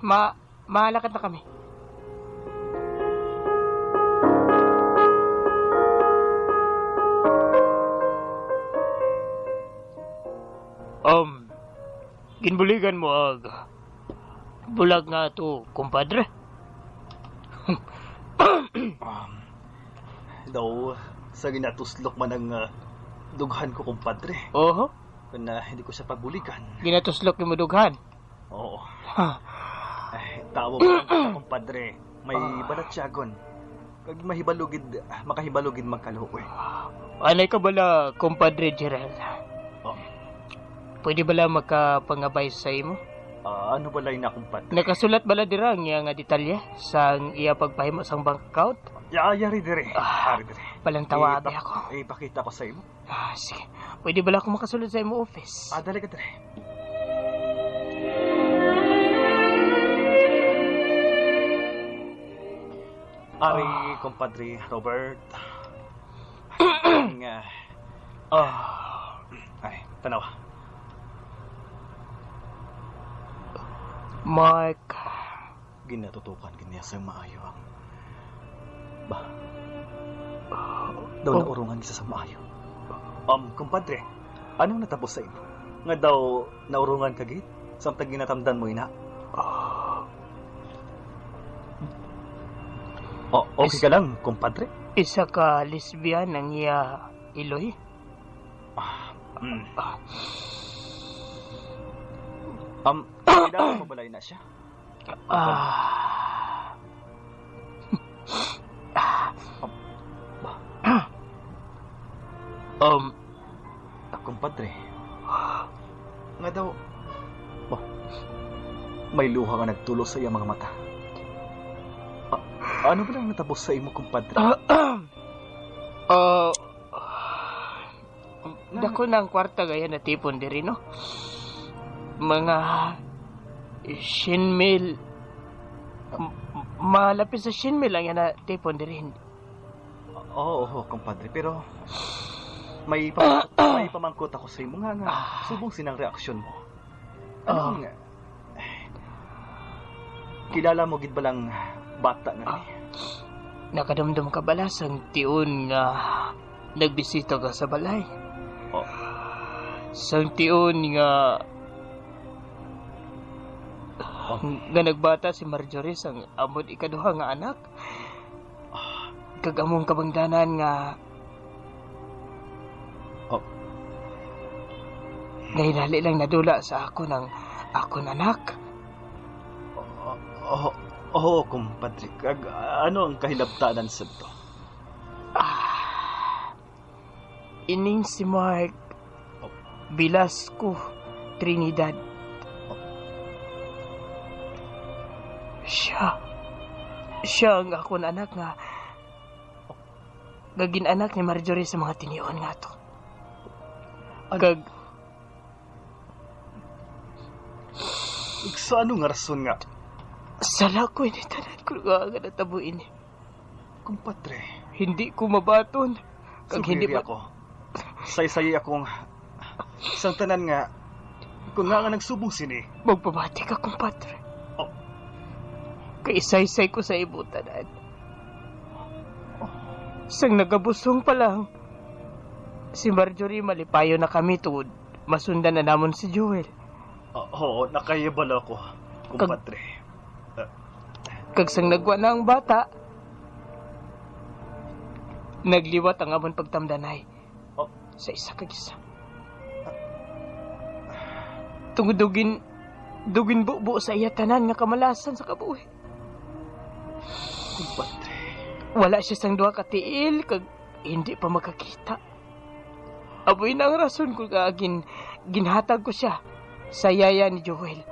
E: Malakad na kami. Ginbuligan mo ag bulag nga to, kumpadre.
C: Daw, sa ginatuslok man ang dughan ko, kumpadre.
E: Oho,
C: Kung hindi ko siya pagbuligan.
E: ginatuslok yung dughan.
C: Oo.
E: Ha.
C: Ay, tao ba ang kumpadre? May balatyagon. Kag mahibalugid, makahibalugid magkaluoy.
E: Anay ka bala, kumpadre Gerald?
C: Oh.
E: Pwede bala makapangabay sa imo?
C: Ano balay na, kumpadre?
E: Nakasulat bala dira ang iya nga detalye sa iya pagpahimo sang bank account?
C: Ya, yari dire. Yari dire.
E: Palang tawabi ako.
C: Ipakita ko sa imo.
E: Ah, sige. Pwede bala ako makasulod sa imo office?
C: Ah, dali ka dire. Ari, kumpadre Robert. Nga. Ay, tanawa.
E: Mark.
C: Ginatutukan ginya sa maayo ang ba. Daw
E: Oh.
C: naurungan sa maayo. Kumpadre, anong natapos sa imo? Nga daw naurungan ka gid? Samtang ginatamdan mo ina? Oh, okay ka lang, kumpadre?
E: Isa ka lesbian ang iya iloy.
C: Kailangan mo balay na siya?
E: Ah.
C: Kumpadre. Nga daw, bah, may luha nga nagtulo sa iyang mga mata. Ano ba lang natapos sa imo, kumpadre?
E: Dako ng kwarta gaya na tipon diri, no? Mga shinmil. Malapit sa shinmil lang yan na tipon diri.
C: Oo, oo, kumpadre, pero may pamangkot ako sa imo nga subong sinang reaksyon mo. Anong kilala mo gid balang bata nga ni?
E: Nakadumdum ka bala sang tiun nga nagbisita ka sa balay?
C: Oh.
E: Sang tiun nga nga nagbata si Marjorie sang amod ikaduha nga anak. Kag among kabangdanan nga
C: Oh.
E: Ngayon lang nadula sa ako ng akon anak.
C: Oo, oo, kumpadre. Kag, ano ang kahilabtanan sa to?
E: Ining si Mark Velasco Trinidad. Siya. Siya ang akon anak nga gagin anak ni Marjorie sa mga tinion nga to. Kag
C: Sa ano nga rason nga?
E: Sala ko ini tanan. Kung nga nga natabuin.
C: Kumpadre.
E: Hindi ko mabaton. Kag hindi
C: Sugiri
E: ba
C: ako. Saysay akong isang tanan nga kung nga nga nagsubong sini.
E: Magpabati ka, kumpadre.
C: Oh.
E: Kay isaysay ko sa ibutanan. Sang nagabusong pa lang, si Marjorie malipayo na kami tungod masundan na namon si Joel.
C: Oo, nakayabala ko, kumpadre.
E: Kag sang nagwa na ang bata, nagliwat ang amon pagtamdanay.
C: Oh.
E: Sa isa kag isa. Tungod dugin, dugin bubo sa iya tanan nga kamalasan sa kabuhi.
C: Kumpadre.
E: Wala siya sang duha ka tiil kag hindi pa makakita. Aboy na ang rason kung ginhatag ko siya sa yaya ni Joel.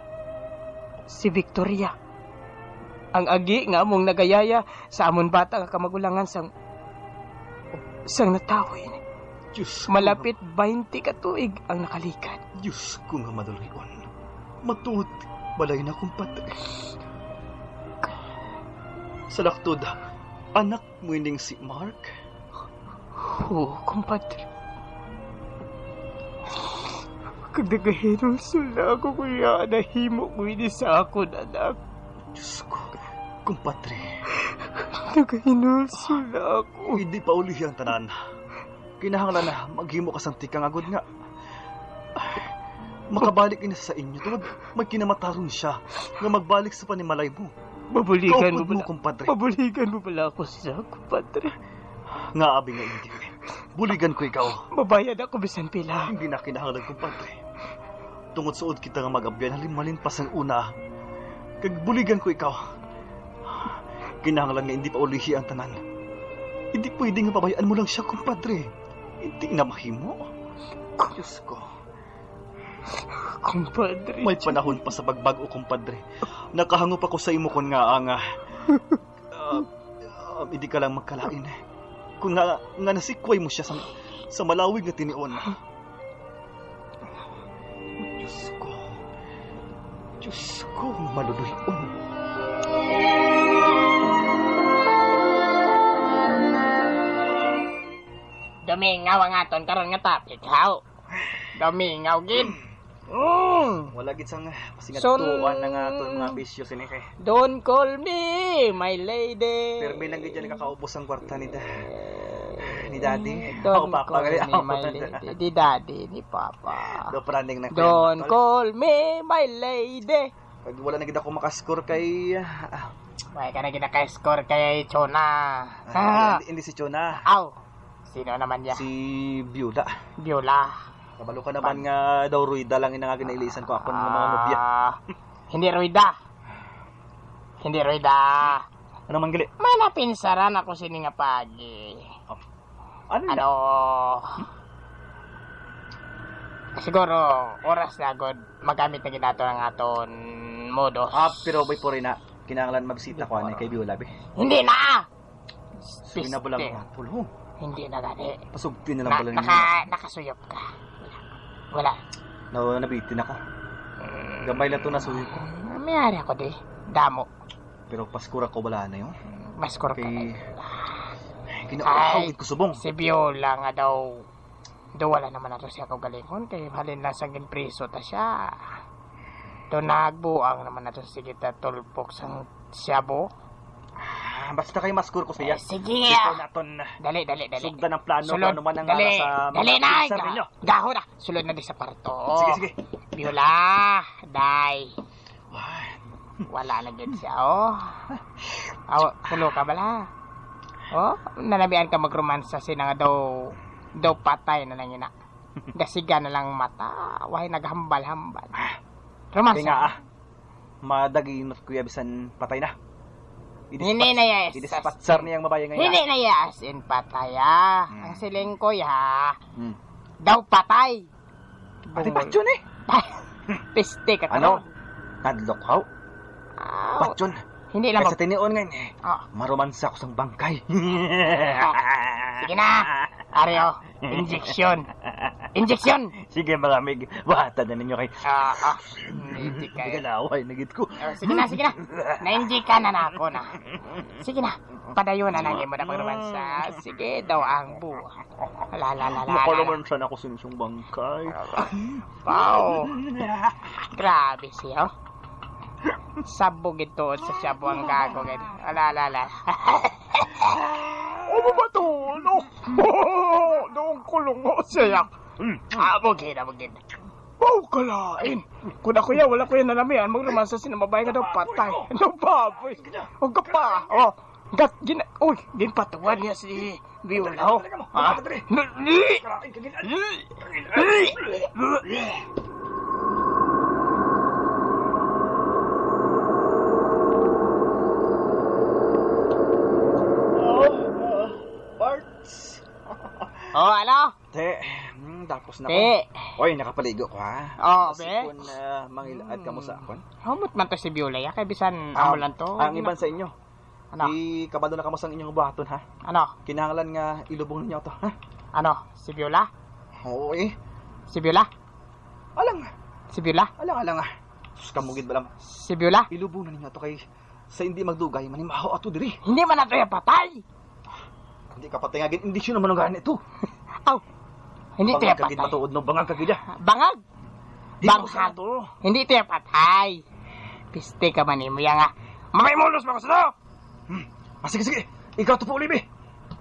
E: Si Victoria. Ang agi nga among nagayaya sa amon bata nga kamagulangan sang natawo ini.
C: Diyos ko.
E: Malapit 20 ka tuig ang nakalikan.
C: Diyos ko nga maduluyon. Matuod, balay na, kumpadre. Sa laktod, anak mo ining si Mark?
E: Oo, kumpadre. Kag nagahinulsol na ako, kuya, nahimo ko ini sa akon, anak.
C: Diyos ko, kumpadre.
E: Nagahinulsol na ako.
C: Hindi pa ulihi ang tanan. Kinahanglan na maghimo ka sang tikang agod nga. Makabalik ina sa inyo tungod may kinamataron siya nga magbalik sa panimalay mo.
E: Mabuligan mo
C: Kaupod mo,
E: pala.
C: kumpadre.
E: Mabuligan mo pala ako siya, kumpadre.
C: Nga abi nga hindi. Buligan ko ikaw.
E: Mabayad ako bisan pila.
C: Hindi na kinahanglan, kumpadre. Tungod suod kita nga mag-abyan halim-malin pa sang una. Kag buligan ko ikaw. Kinahanglan nga hindi pa ulihi ang tanan. Hindi pwede nga pabayaan mo lang siya, kumpadre. Hindi na mahimo. Diyos ko.
E: Kumpadre.
C: May panahon pa sa pagbag-o, kumpadre. Nakahangop ako sa imo kun nga ang hindi ka lang magkalain. Kung nga nasikway mo siya sa malawig nga tinion. Diyos ko. Diyos ko, maluluyon.
E: Dumingaw ang aton karon nga topic, haw. Dumingaw gid.
C: Wala gid sang pasingatuan na nga aton mga bisyo sini kay.
E: Don't call me my lady.
C: Permi lang gid yan nakakaubos ang kwarta ni Daddy.
E: Don't
C: Ako, Papa,
E: call
C: gali.
E: me my lady. Di Daddy, ni Papa.
C: Do praning na
E: Don't call me my lady.
C: Pag wala na gid ako makascore kay
E: May ka na ginaka-score kay Chona.
C: Hindi si Chona.
E: Aw. Sino naman niya?
C: Si Biola.
E: Biola.
C: Kabalo ka naman nga daw Ruida lang ina nga ginailisan ko akon mga nobya.
E: Hindi Ruida. Hindi Ruida.
C: Ano man gali?
E: Malapinsaran ako sini nga pagi.
C: Oh. Ano?
E: Ano? Siguro oras na god magamit na ginato ang aton modus.
C: Pero boy po rin na kinahanglan mabisita ko ani kay Biola be.
E: Hindi na.
C: Sige na pala mga tulo.
E: Hindi na gani.
C: Pasugtin na lang pala ninyo.
E: Nakasuyop ka. Wala.
C: Wala. Nabitin ako. Gamay lang to nasuyop ko.
E: Mayari ako di. Damo.
C: Pero paskura ko wala na yun.
E: Paskura ka.
C: Kay ginaawit ko subong.
E: Si Biola nga daw. Daw wala naman nato siya kaugalingon. Kay halin lang sa ginpriso ta siya. Do nagbuang naman nato sige ta tulpok sang siyabo.
C: Basta kay maskur ko siya.
E: Sige.
C: Ito naton.
E: Dali, dali, dali.
C: Sugdan ang plano
E: Sulod.
C: kung ano man ang
E: Dali.
C: sa mga
E: Dali na.
C: pinsan ninyo.
E: Gaho na. Sulod na di sa parto.
C: Sige, sige.
E: Biola, day. Wala na gid siya, oh. Aw, tulo ka bala. Oh, nanabian ka magromansa sina nga daw patay na lang ina. Dasiga na lang mata, wahay naghambal-hambal. Romansa.
C: Kaya nga, madaginot kuya bisan patay na.
E: Hindi na yes.
C: Idispatsar niyang babae ngayon.
E: Hindi na yes in patay, ah. Ang siling ko, ya. Daw patay.
C: Pati patyon eh.
E: Piste ka.
C: Ano? Nadlok haw? Patyon.
E: Hindi lang.
C: Kaya sa tinion ngayon eh.
E: Oh.
C: Maromansa ko sang bangkay.
E: Sige na. Areo. Injection. Injection.
D: Sige mga mig, buhatan na ninyo kay
E: Hindi kayo.
D: Galaway na gid ko.
E: Oh, sige na, sige na. Na-inject ka na na ako na. Sige na. Padayon na nang imo na pagrumansa. Sige daw ang buhay. La la la la.
C: Mukha naman siya na ako sinusyong bangkay.
E: Wow. Grabe siya. Oh. Sabog ito sa shabu ang gago. Ala la la. Ano ba to? No. Noong kulong mo siya. Abogin, abogin. Wow, kalain. Kung ako yan, wala ko yan nalamian. Magrumansa sinamabay ka daw patay. Ano baboy? Huwag ka pa. Oh, gat, gina, uy, ginpatuan niya si Viola. Oh. Ha?
C: Parts.
E: Oh, ano?
C: Te, tapos na ko.
E: Te.
C: Oy, nakapaligo ko ha.
E: Oh,
C: Kasi
E: be.
C: kung mangilaad ka mo sa akon.
E: Humot man to si Viola, ya. Kay bisan amo lang to.
C: Ang iban sa inyo.
E: Ano?
C: Ikabalo na kamo sa inyong buhaton ha.
E: Ano?
C: Kinahanglan nga ilubong ninyo to ha.
E: Ano? Si Viola?
C: Oo eh.
E: Si Viola?
C: Alang,
E: Si Viola?
C: alang alang ah. Sus kamugid ba lang.
E: Si Viola?
C: Ilubong na ninyo to kay sa hindi magdugay manimaho ato diri.
E: Hindi man nato yung patay.
C: Hindi ka patay nga gid hindi siya naman ang ganito.
E: Aw. Hindi ito
C: Bangag
E: yung
C: ka gid
E: patay.
C: matuod no bangag ka gid. ah.
E: Bangag.
C: Di ko
E: Bangag.
C: sa to.
E: Hindi ito yung patay. Piste ka man mo yan nga. Mamay mulos mo ko sa
C: Ah, sige sige. Ikaw to po ulibi.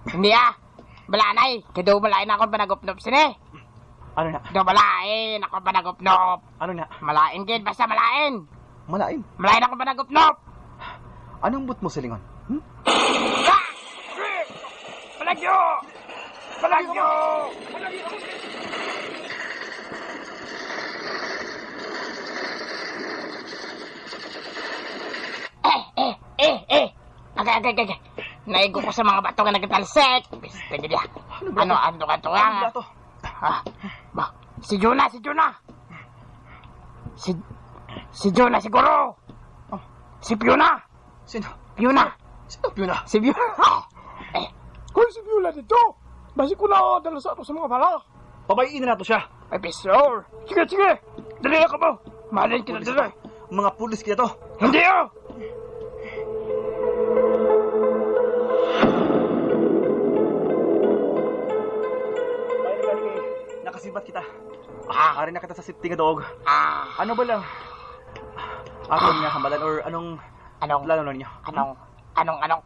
E: Hindi ah. Balanay. Kaya daw malain ako panagupnop sini.
C: Ano na?
E: Daw malain ako panagupnop.
C: Ano na?
E: Malain gid basta malain.
C: Malain.
E: Malain ako panagupnop.
C: Anong but mo silingon? Hmm?
E: Palagyo! Palagyo! Eh. Agay, agay, agay. Naigo ko sa mga bato nga nagtalsik. Basta gid ya. Ano, ano ka to
C: Ano
E: nga?
C: ba to?
E: Ah, ba, si Jonah, si Jonah. Si Jonah siguro.
C: Oh.
E: Si Fiona.
C: Sino?
E: Fiona.
C: Sino Fiona?
E: Si Fiona. Eh,
B: Hoy, si Viola dito. Basi ko na dala sa ato sa mga bala.
C: Pabayin na nato siya.
E: ay, pisor.
B: Sige, sige. Dali na ka mo. Mahalin kita
C: Pulis
B: dali.
C: to. Mga pulis kita to.
E: Hindi oh.
C: Nakasibat kita. Ah, ari na kita sa safety nga dog.
E: Ah,
C: Ano ba lang? Aton nga hambalan or anong
E: anong,
C: plano ninyo?
E: anong, anong, anong?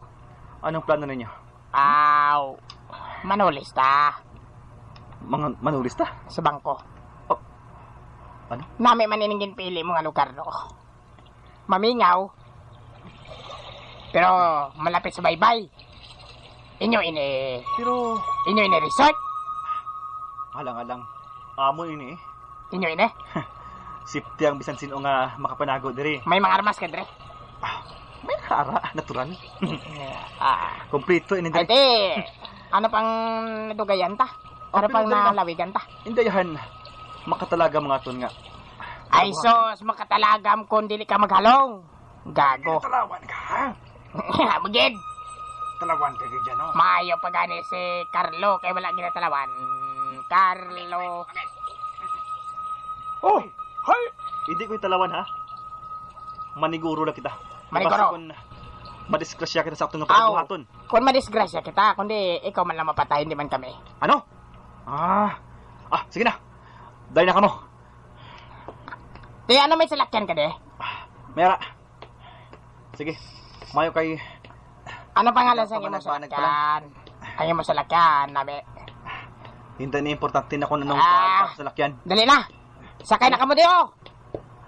C: Anong plano ninyo?
E: Aw, manulis ta
C: Mga manulis ta?
E: sa bangko.
C: Oh. Ano?
E: Nami maniningin pili mo nga lugar no. Mamingaw. Pero malapit sa baybay. Inyo ini,
C: Pero
E: inyo ini resort.
C: alang-alang amo ini eh.
E: Inyo ini.
C: Safety ang bisan sino nga makapanago diri.
E: May mga armas ka dre.
C: May ara natural.
E: Ah.
C: Kompleto ini
E: Ay,
C: diri.
E: di. Ano pang nadugayan ta?
C: Oh,
E: Ano
C: pero
E: pang
C: dali na.
E: nalawigan ta?
C: Indayahan makatalaga mga ton nga.
E: Ay sos, makatalagam kung dili ka maghalong. Gago.
D: Talawan ka ha?
E: Bugid.
D: Talawan ka gid no?
E: Maayo pa gani si Carlo kay wala ginatalawan. Carlo.
B: Oh, hay.
C: Hindi ko italawan ha. Maniguro lang kita.
E: Maniguro.
C: Basta kung madisgrasya kita sa atong nga
E: Aw.
C: pagbuhaton.
E: Kung madisgrasya kita, kundi ikaw man lang mapatay, hindi man kami.
C: Ano? Ah. Ah, sige na. Dahil na kamo.
E: Di, ano may salakyan ka di?
C: Mayara. Sige. Mayo kay
E: Ano pangalan sa inyo mo
C: Pamanag-panag pa
E: salakyan? Ang imo salakyan, nami.
C: Hindi na importante na kung anong
E: Ah.
C: ah. sa salakyan.
E: Dali na. Sakay na kamo di oh.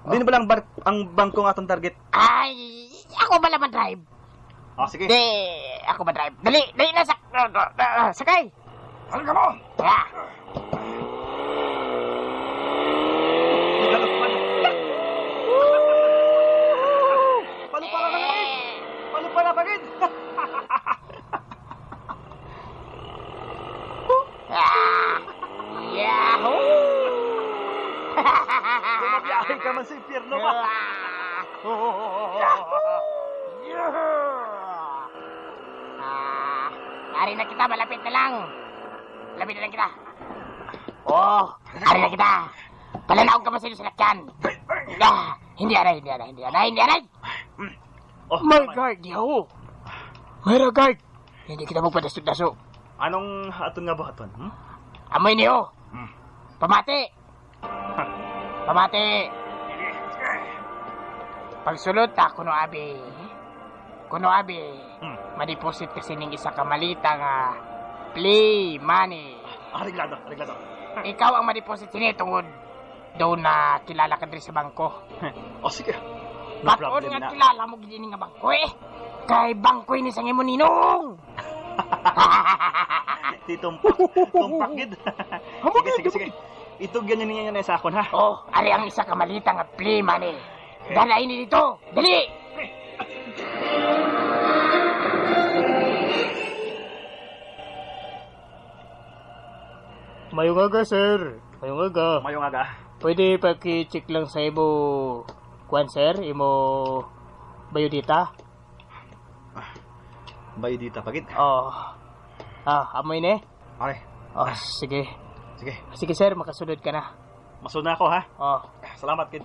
C: Hindi na ba lang ang bangko ng atong target?
E: Ay, ako ba naman drive?
C: Ah, sige.
E: Di, ako ba drive? Dali, dali na sakay.
D: Halika mo!
E: Ah.
C: Paano para na pagid? Paano para pagid?
E: Ah. Yahoo!
C: Bumabiyahe ka man sa impyerno ba?
E: Ah, ari na kita, malapit na lang. Malapit na lang kita. Oh, ari na kita. Palanaog ka ba sa inyo sa lakyan? Ah, hindi anay, hindi anay, hindi anay, hindi anay.
D: Oh,
E: My guard, yaho. Mayra guard. Hindi kita magpadaso-daso.
D: Anong aton nga buhaton? Hmm?
E: Amoy niyo. Pamati. Pamati. Pagsulod ta, kuno abi. Kuno abi. Madiposit kasi ning isa ka malita nga play money.
D: Ariglado, ariglado.
E: Ikaw ang madiposit sini tungod daw na kilala ka diri sa bangko.
D: Oh, sige. No
E: Baton
D: problem
E: nga
D: na.
E: kilala mo gid ini nga bangko eh. Kay bangko ini sa imo ninong.
D: Ti tumpak, tumpak gid. Sige, sige, sige. Itugyan niya niya sa akon ha.
E: Oh, ari ang isa ka malita nga play money. Dalain ni dito. Dali.
F: Mayong aga, sir. Mayong aga.
D: Mayong aga.
F: Pwede paki-check lang sa imo kuan, sir, imo bayodita.
D: Bayodita pagid.
F: Oh. Ah, amoy ne.
D: Are,
F: Oh, sige.
D: sige.
F: Sige, sir, makasunod ka na.
D: Masunod na ako ha.
F: Oh.
D: Salamat kid.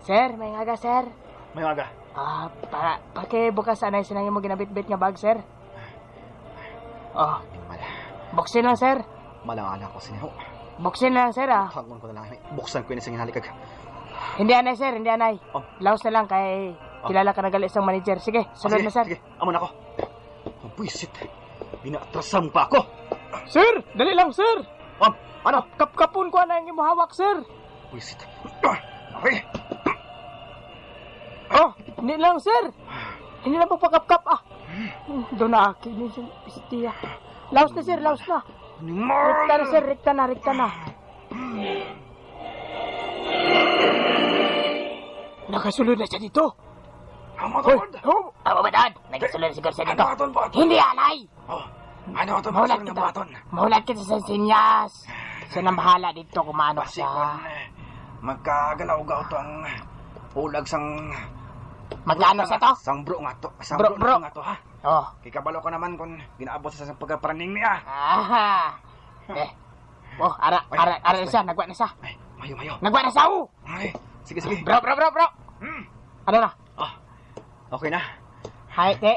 E: Sir, may aga, sir.
D: Mayong aga.
E: Ah, pa paki bukas anay sinang imo ginabitbit nga bag, sir. Oh. Buksin lang, sir.
C: Malangala ko siniho.
E: Buksin lang, sir, ah.
C: Tangon ko na lang. Buksan ko yun sa ginalikag.
E: Hindi anay, sir, hindi anay.
C: Oh.
E: Laos na lang kay kilala ka na gali isang manager. Sige, sunod
C: Sige,
E: na, sir.
C: Sige, amo na ako. Oh, buisit. Binaatrasan pa ako.
F: Sir, dali lang, sir.
C: Oh, ano?
F: Kapkapon ko na ang imo hawak, sir.
C: Buisit. Okay.
F: Oh, hindi lang, sir. Hindi lang pagpakapkap, ah. Doon na akin ni sir. Pistiya. Laos na, sir, laos na. Rekta na, sir, rekta na, rekta na. Nakasulod na siya dito.
C: Amo
F: Hoy, oh,
E: Amo ba doon? Nagkasulod siguro siya dito.
C: Ano aton buhaton?
E: Hindi anay.
C: Oh, ano aton
E: Mahulat
C: buhaton nga
E: kita.
C: buhaton?
E: Mahulat kita sa sinyas. Siya nang bahala dito kung maano
C: Basi
E: siya.
C: kon magkagalaw-gaw to ang ulag sang
E: Maglaano siya to?
C: Sang bro nga to. Sang
E: Bro,
C: bro,
E: bro.
C: nga to ha.
E: Oh.
C: Kay kabalo ko naman kung ginaabot sa pagkapraning niya.
E: Aha. Eh. Oh, ara,
C: Ay,
E: ara, ara na
C: ay.
E: siya. Nagwa na siya.
C: Ay, mayo mayo.
E: Nagwa na siya, oh.
C: Ay, sige sige.
E: Bro, bro, bro, bro. Ano na?
C: Ah, okay na.
E: Hi, te.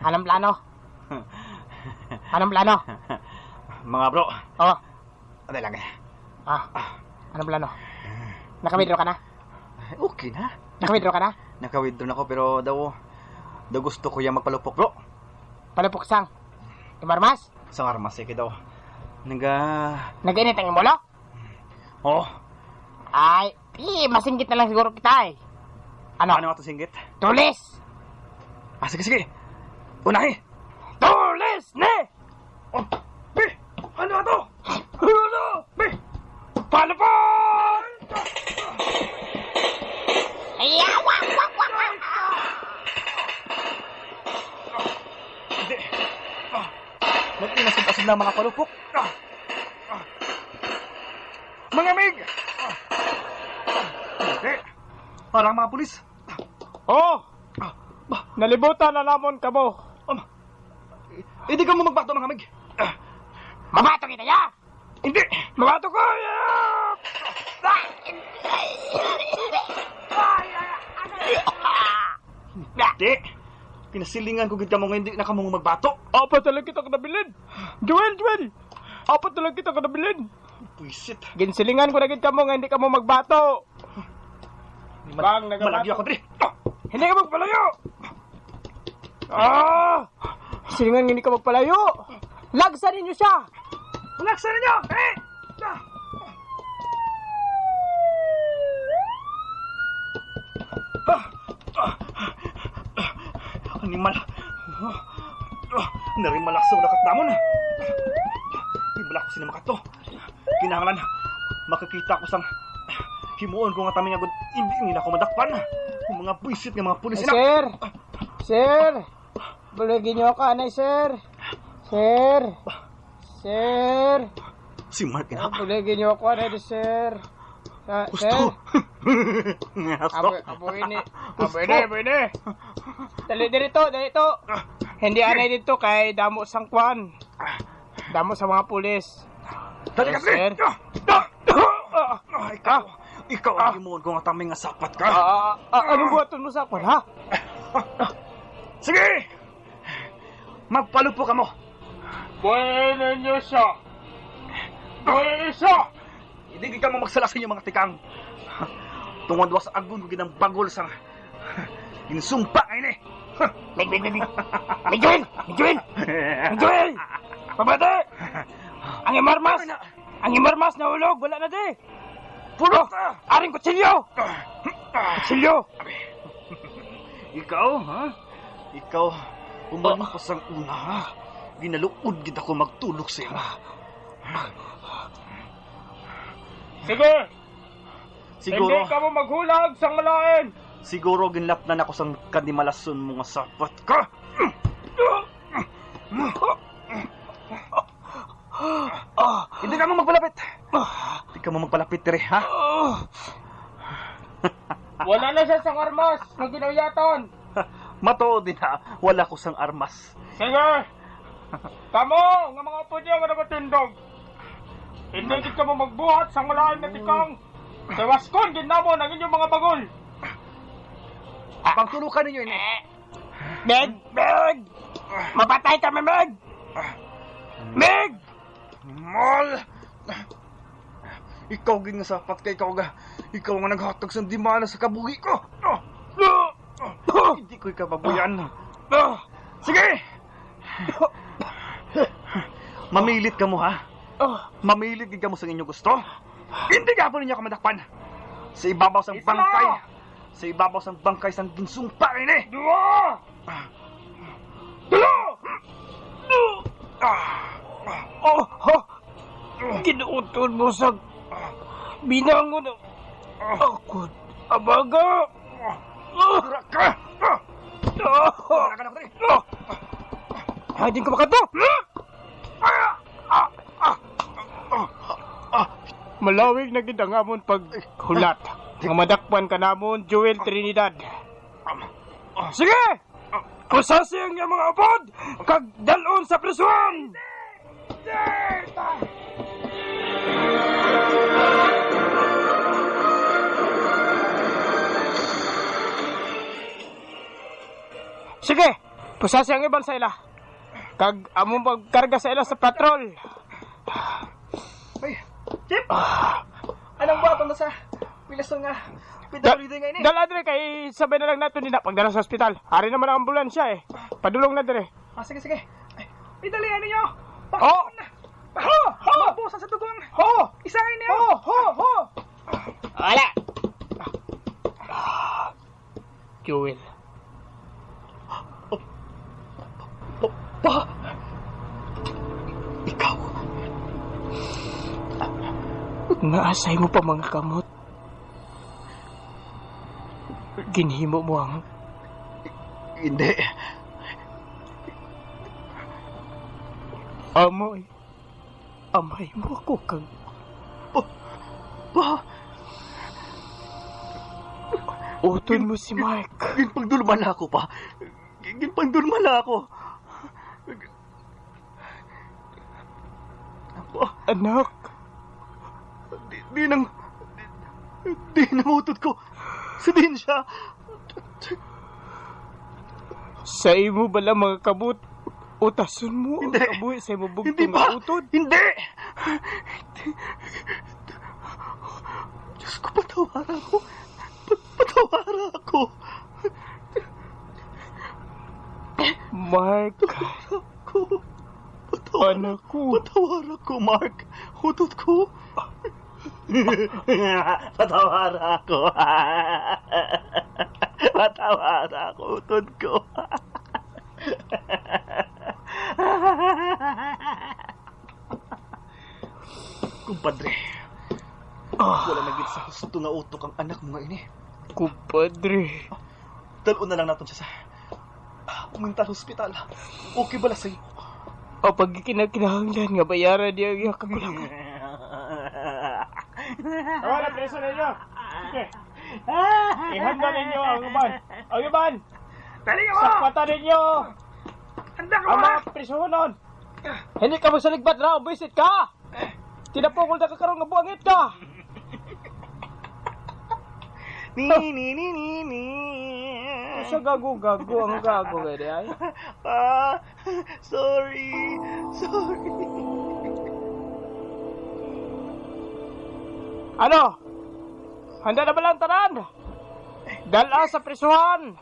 E: Anong plano? Anong plano?
C: Mga bro,
E: Oh.
C: ano lang eh.
E: Ah. Anong plano? Naka-withdraw ka na?
C: Ay, okay na.
E: Naka-withdraw ka na?
C: Naka-withdraw na ako pero daw daw gusto ko yung magpalupok bro.
E: Palupok sang. Imarmas?
C: Sa armas eh, daw. Naga...
E: Nag-init ang imulo?
C: Oh,
E: Ay, masingit na lang siguro kita eh. Ano?
C: ano nga to singgit?
E: Tulis!
C: Ah, sige sige. Unahi.
F: Tulis ne!
C: Oh, be! Ano nga to?
F: Ano?
C: Be!
F: Palapon!
C: Hindi. Ah, nag-inasod-asod na mga palupok. Ah, ah. Mga mig! Ah, ah, hindi. Parang mga pulis.
F: Oh,
C: Ah, bah,
F: nalibutan na namon kamo.
C: hindi ka mo magbato mga mig. Ah,
E: Mabato kita ya!
C: hindi.
F: Mabato ko!
C: Hindi. Pinasilingan ko gid kamo nga hindi na kamo magbato.
F: Apat na lang kita kanabilin. Joel, Joel! Apat na lang kita kanabilin.
C: Buisit.
F: Ginsilingan ko na gid kamo nga hindi kamo magbato. Bang, nagabato.
C: Malagyo ako diri. Ah,
F: Hindi ka magpalayo! Ah! Silingan nga hindi ka magpalayo! Lagsan ninyo siya!
C: Lagsan ninyo! Eh! Ah! Ah! Ah! Ah! Animal. Ah! Ah! Narimalaksaw na katnamon. Di bala ko sinamakato. Kinahanglan makakita ko sang himuon ko nga taming agad hindi nila ko madakpan. Ang mga buisit nga mga pulis
F: Ay,
C: na.
F: sir! Sir! Bulagin niyo ako, anay, sir! Sir! Sir!
C: Si Mark ina.
F: Bulagin niyo ako, anay, sir! Sir!
C: Gusto. Gusto.
F: Aboy, aboy ni. Aboy ni, aboy ni. Dali dito, dali dito. Hindi anay dito kay damo sang kwan. Damo sa mga pulis.
D: Dali ka,
E: Sir.
D: Ikaw, ikaw ang himuon ko nga taming nga sapat ka.
E: Anong buhaton mo sa akon, ha?
D: Sige! Magpalupo ka mo.
E: Buhay niyo siya. Buhay siya!
D: Hindi ka mo magsala sa inyong mga tikang. Tungod wa sa agon ko ginang bagol sa ginsumpa ngayon eh.
E: Mig, mig, mig, mig. Miguel! Miguel! Miguel! Pabate! Ang imarmas! Ang imarmas na ulog! Wala na di!
D: Pulot! Ah!
E: Aring kutsilyo! Kutsilyo!
D: Ikaw, ha? Ikaw, umaling pa sang una, ha? Ginaluod gid ako magtulog sa iyo.
E: Sige!
D: Siguro,
E: Hindi ka mo maghulag sang malain!
D: Siguro ginlapnan ako sang kanimalason mo nga sapat ka. Hindi ka mo magpalapit. Hindi ka mo magpalapit, dire, ha?
E: Wala na siya sang armas na ginayaton!
D: Matuod din, ha? Wala ko sang armas.
E: Sige! Kamo, nga mga upod niya nga namatindog! Hindi gid ka mo magbuhat sang malain na tikang! Kay waskon gid namo ang inyong mga bagol!
D: Pagtulukan ninyo ini.
E: Meg! Meg! Mapatay kami, Meg! Meg!
D: Mal! Ikaw gid nga sapat kay ikaw ga. Ikaw nga naghatag sa dimana sa kabuhi ko. Hindi ko ikababuyan. Sige! Mamilit ka mo, ha? Mamilit gid ka mo sa inyong gusto? Hindi ka po ninyo kamadakpan. Sa ibabaw sang bangkay. Sa ibabaw sang bangkay sang ginsumpa ini.
E: Dua! Tulo! Oh, oh! Ginuutol mo sa binangon ako. Abaga!
D: Dura ka! Dura ka na ko diri.
E: Ay, di ko makato! Malawig na gid ang amon paghulat. Nga madakpan ka namon, Joel Trinidad. Sige! Kusasi ang iyang mga upod! Kag dalon sa prisuan! Sige! Pusasi ang iban sa ila. Kag among pagkarga sa ila sa patrol.
B: Ay, Chip! Anong buhaton na sa pilason nga? PWD nga ini.
E: Dala dire kay sabay na lang nato nila pagdala sa ospital. Ari naman ang ambulansya eh. Padulong na dire.
B: Ah, sige, sige. Ay, idalian ninyo!
E: Oh!
B: Ho! Ho! Mabusan sa dugong!
E: Ho!
B: Isahin niyo!
E: Ho! Ho! Ho! Wala! Joel.
D: Pa! Ikaw!
E: Naasay mo pa mga kamot. Ginhimo mo ang
D: Hindi.
E: amoy. Amay mo ako kag
D: Pa!
E: utod mo si Mark.
D: Ginpagdulmala ako pa. Ginpagdulmala ako. Pa,
E: Anak,
D: di nang di nang utot ko. Sa din siya.
E: sa imo bala mga kabut, utason mo ang
D: Hindi.
E: kabuhi sa imo
D: Hindi
E: bugtong
D: pa.
E: nga utod.
D: Hindi. Diyos ko, patawara ako. Patawara ako.
E: Mark,
D: Ako. Patawara.
E: anak ko.
D: Patawara ko, Mark. Utot ko. Patawara ako. Patawara ako, utot ko. Kumpadre, wala na gid sa husto nga utok ang anak mo nga ini.
E: Kumpadre.
D: Dalon na lang naton siya sa mental hospital. Okay ba sa'yo?
E: O pag kinahanglan nga bayaran niya ang iyang kakulangan. Wala preso ninyo. Sige. Ihanda ninyo ang uban. Ang uban.
B: Dali ka mo!
E: Sakwatan ninyo
B: Handa ka
E: ang
B: mo!
E: mga prisuhonon. Hindi ka mo sa ligbat raw, visit ka. Tinapukol na ka karon nga buangit ka.
C: Ni ni ni ni ni.
E: Sa gago-gago ang gago gani ay.
C: Ah, sorry. Sorry.
E: Ano? Handa na ba lang tanan? Dala sa prisuhan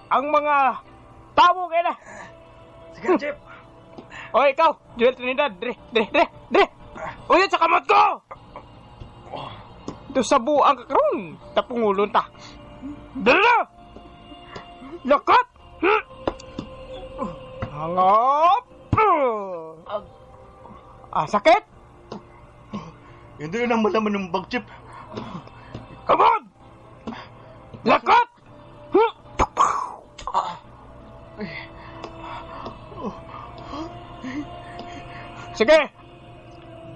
E: ang mga tao kaya na.
D: Sige, Chip.
E: O ikaw, Joel Trinidad, dre, dre, dre, dre. Uy, sa kamot ko! Ito sa buang karon, tapungulon ta. Dala! Lakot! Hangop! Ah, sakit?
C: Hindi na malaman ng bag, Chip.
E: Come on! Lakot! Sige!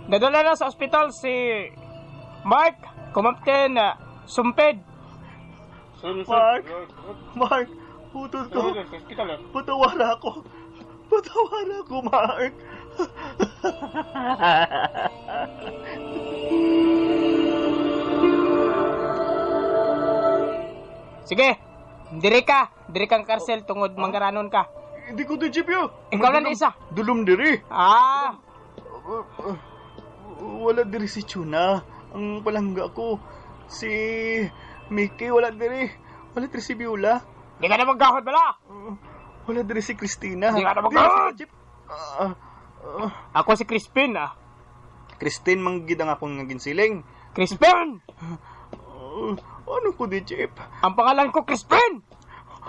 E: Nadala na sa ospital si Mark Kumapten Sumped.
C: Mark! Mark! Putol ko. Patawara ako. Patawara ako, Mark.
E: Sige! Dire ka! Dire kang karsel tungod manggaranon ka.
C: Hindi ko to, Chip, yo.
E: Ikaw lang isa.
C: Dulom diri.
E: Ah!
C: Wala diri si Chuna. Ang palangga ko. Si Mickey, wala diri. Wala diri si Biola.
E: Di ka na maggahod bala!
C: Wala diri si Christina.
E: Di ka na maggahod!
C: Chip.
E: Ako si Crispin, ah.
C: Christine, manggid ang akong ginsiling.
E: Crispin!
C: Ano ko di, Chip?
E: Ang pangalan ko, Crispin!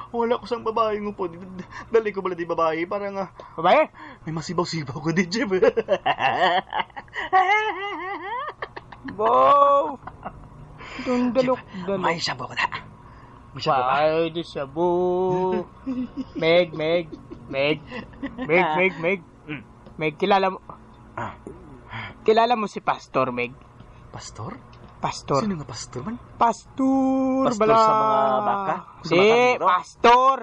C: Wala ko sang babae ngo po. Dali ko bala di babae. Para nga,
E: Babae?
C: may masibaw-sibaw ko di, Chip.
E: Wow! Dun dalok dalok.
D: May shabu ko na. May shabu ka.
E: Ay, di shabu. Meg, Meg, Meg, Meg, Meg, Meg. Meg, kilala mo.
D: Ah.
E: Kilala mo si Pastor, Meg.
C: Pastor?
E: Pastor.
C: Sino nga pastor man?
E: Pastor,
C: Pastor
E: bala.
C: sa mga baka? Sa
E: Di,
C: mga karnero?
E: pastor.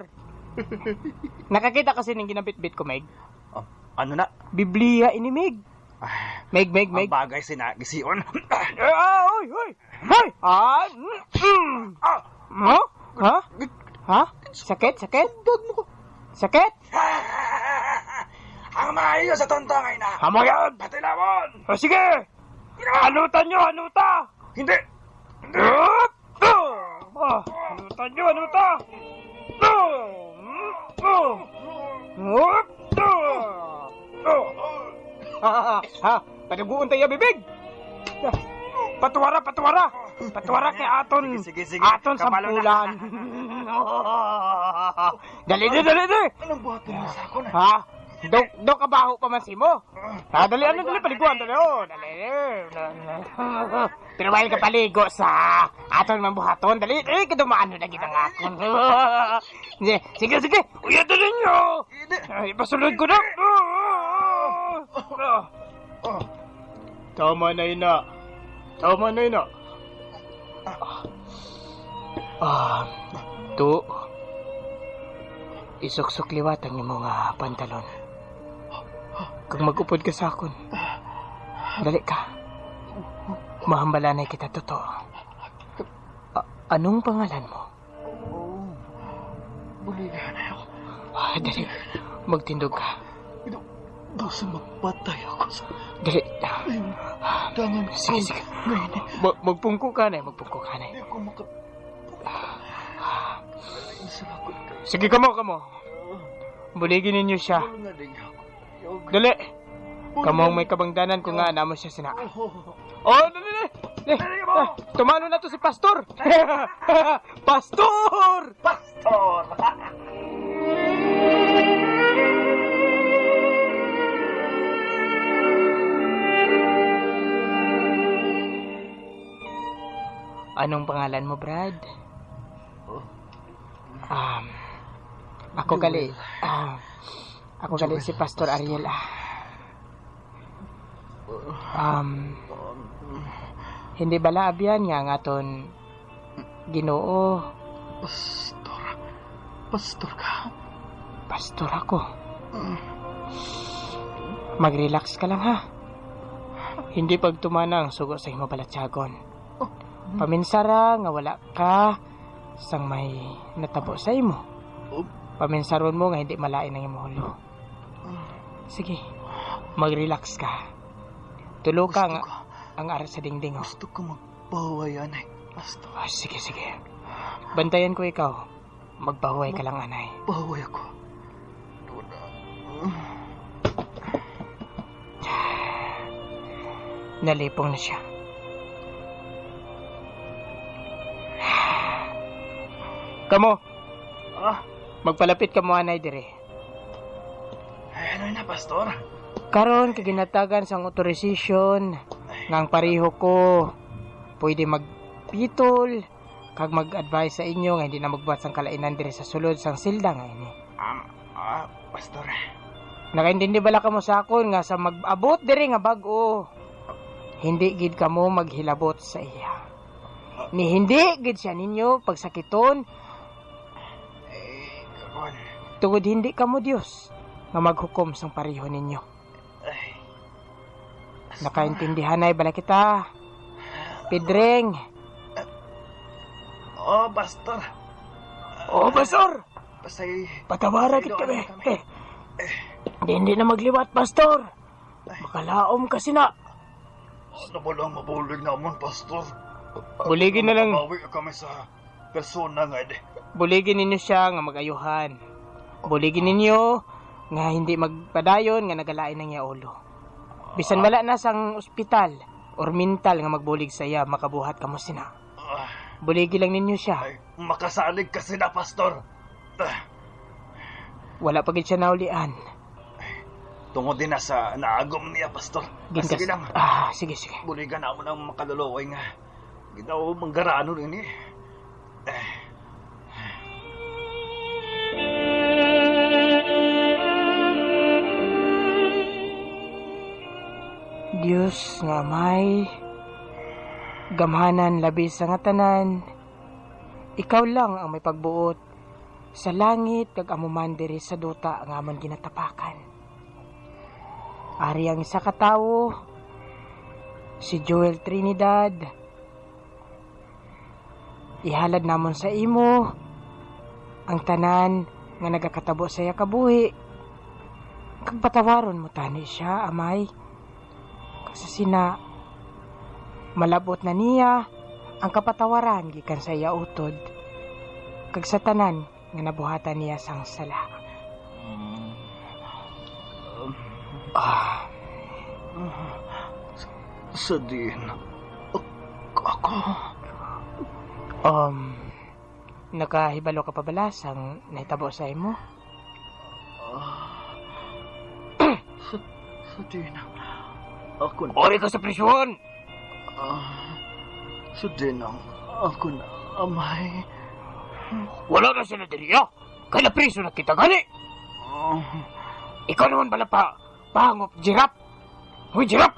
E: Nakakita kasi ng ginabit-bit ko, Meg.
C: Oh, ano na?
E: Biblia ini, Meg.
D: Ah,
E: Meg, Meg, Meg.
D: Ang bagay sinagision.
E: Ah, oy, oy. Hoy! Ah, mm.
D: Ah!
E: Ha? Ha? Ha? Sakit, sakit? Sakit?
D: Ang maayo sa tontongay na.
E: Hamayan!
D: Patilawon!
E: O sige! Anutan nyo, anuta!
D: Hindi!
E: Ah, anutan nyo, anuta! Ha, ha, panaguon tayo bibig! Patuwara, patuwara! Patuwara kay aton.
D: Sige, sige, sige.
E: Aton
D: Kabalo na.
E: sampulan. Dali, dali, dali, dali!
C: Anong buhatin mo sa ako na?
E: Ha? Daw kabaho pa man si mo. Ha, dali, ano, dali, paliguan, dali, oh, dali. Pero mahal ka paligo sa aton man buhaton, dali, dali, kadumaan na kitang akon. Sige, sige, uya, dali nyo. Ay, pasulod ko na. Tama na ina. Tama na ina. Ah, tu. Isuksok liwat ang imong pantalon. Kung mag-upod ka sa akon, dali ka. Mahambalanay kita totoo. Anong pangalan mo?
C: Buligan na ako.
E: Ah, dali. Magtindog ka.
C: Daw sa magpatay ako sa
E: Dali.
C: tangan ko.
E: Sige, sige.
C: Ngayon,
E: Magpungko ka na, magpungko ka na.
C: hindi ko maka... Sa akon ka.
E: Sige, kamo, kamo. Buligin ninyo siya. Dali. Kamo ang may kabangdanan kung nga namo siya sina. Oh, dali, dali. Dali. Ah, tumano na to si Pastor. Pastor!
D: Pastor!
E: Anong pangalan mo, Brad? Ako gali. Ako gali si Pastor Ariel. Hindi bala abyan nga nga ton Ginoo,
C: Pastor. Pastor ka.
E: pastor ako. Mag-relax ka lang ha. Hindi pagtumana ang sugo sa imo balatyagon. Paminsara nga wala ka sang may natabo sa imo. Paminsaron mo nga hindi malain ang imong ulo. Sige, mag-relax ka. Tulo ka nga ang ara sa dingding. Oh.
C: Gusto ko magpahuway, anay. Pastor.
E: Oh, sige, sige. Bantayan ko ikaw. Magpahuway ka lang, anay.
C: Pahuway ako.
E: Nalipong na siya. Kamo.
D: Ah?
E: Magpalapit ka mo, anay, dire.
D: Ay, ano na, Pastor?
E: Karon kaginatagan sang authorization nga ang pareho ko pwede magpitol kag mag-advise sa inyo nga hindi na magbuhat sang kalainan dire sa sulod sang silda nga ini.
D: Pastor.
E: Nakaintindi bala kamo sa akon nga sa mag-abot dire nga bag-o, hindi gid kamo maghilabot sa iya. Ni hindi gid siya ninyo pagsakiton. Tungod hindi kamo Dios nga maghukom sang pareho ninyo. Nakaintindihan ay bala kita, Pedreng.
D: Oh, Pastor.
E: Oh, Pastor.
D: Pasay.
E: Patawara gid kami. Hindi na magliwat, Pastor. Makalaom kasi na.
D: Ano ba lang mabulig namon, Pastor?
E: Buligin na lang.
D: Mabawi kami sa persona nga edi.
E: Buligin ninyo siya nga magayuhan. Buligin ninyo nga hindi magpadayon nga nagalain ng iya ulo. Bisan wala na sang ospital or mental nga magbulig sa iya, makabuhat kamo sina. Buligi lang ninyo siya.
D: Ay, makasalig kasi na, Pastor.
E: Wala pa gid siya naulian.
D: Tungod din na sa naagom niya, Pastor. Sige lang.
E: Sige, sige.
D: Buligan ako ng makaluluway nga. Ginaw, manggarano rin eh.
E: Diyos nga may gamhanan labi sa nga tanan, ikaw lang ang may pagbuot sa langit kag amuman diri sa duta nga amon ginatapakan. Ari ang isa ka tawo, si Joel Trinidad. Ihalad namon sa imo ang tanan nga nagakatabo sa iya kabuhi. Kag patawaron mo tani siya, amay. Kasi sina malabot na niya ang kapatawaran gikan sa iya utod kag sa tanan nga nabuhatan niya sang sala.
C: Sa din ako.
E: Nakahibalo ka pa bala sang nahitabo sa imo?
C: Sa din ako na.
E: Ori ka sa prisyon!
C: Sa din ang ako na, amay.
E: Wala na sila diriya. Kaya na priso na kita gani. Ikaw naman bala pa, pangop, jirap. Huy, jirap!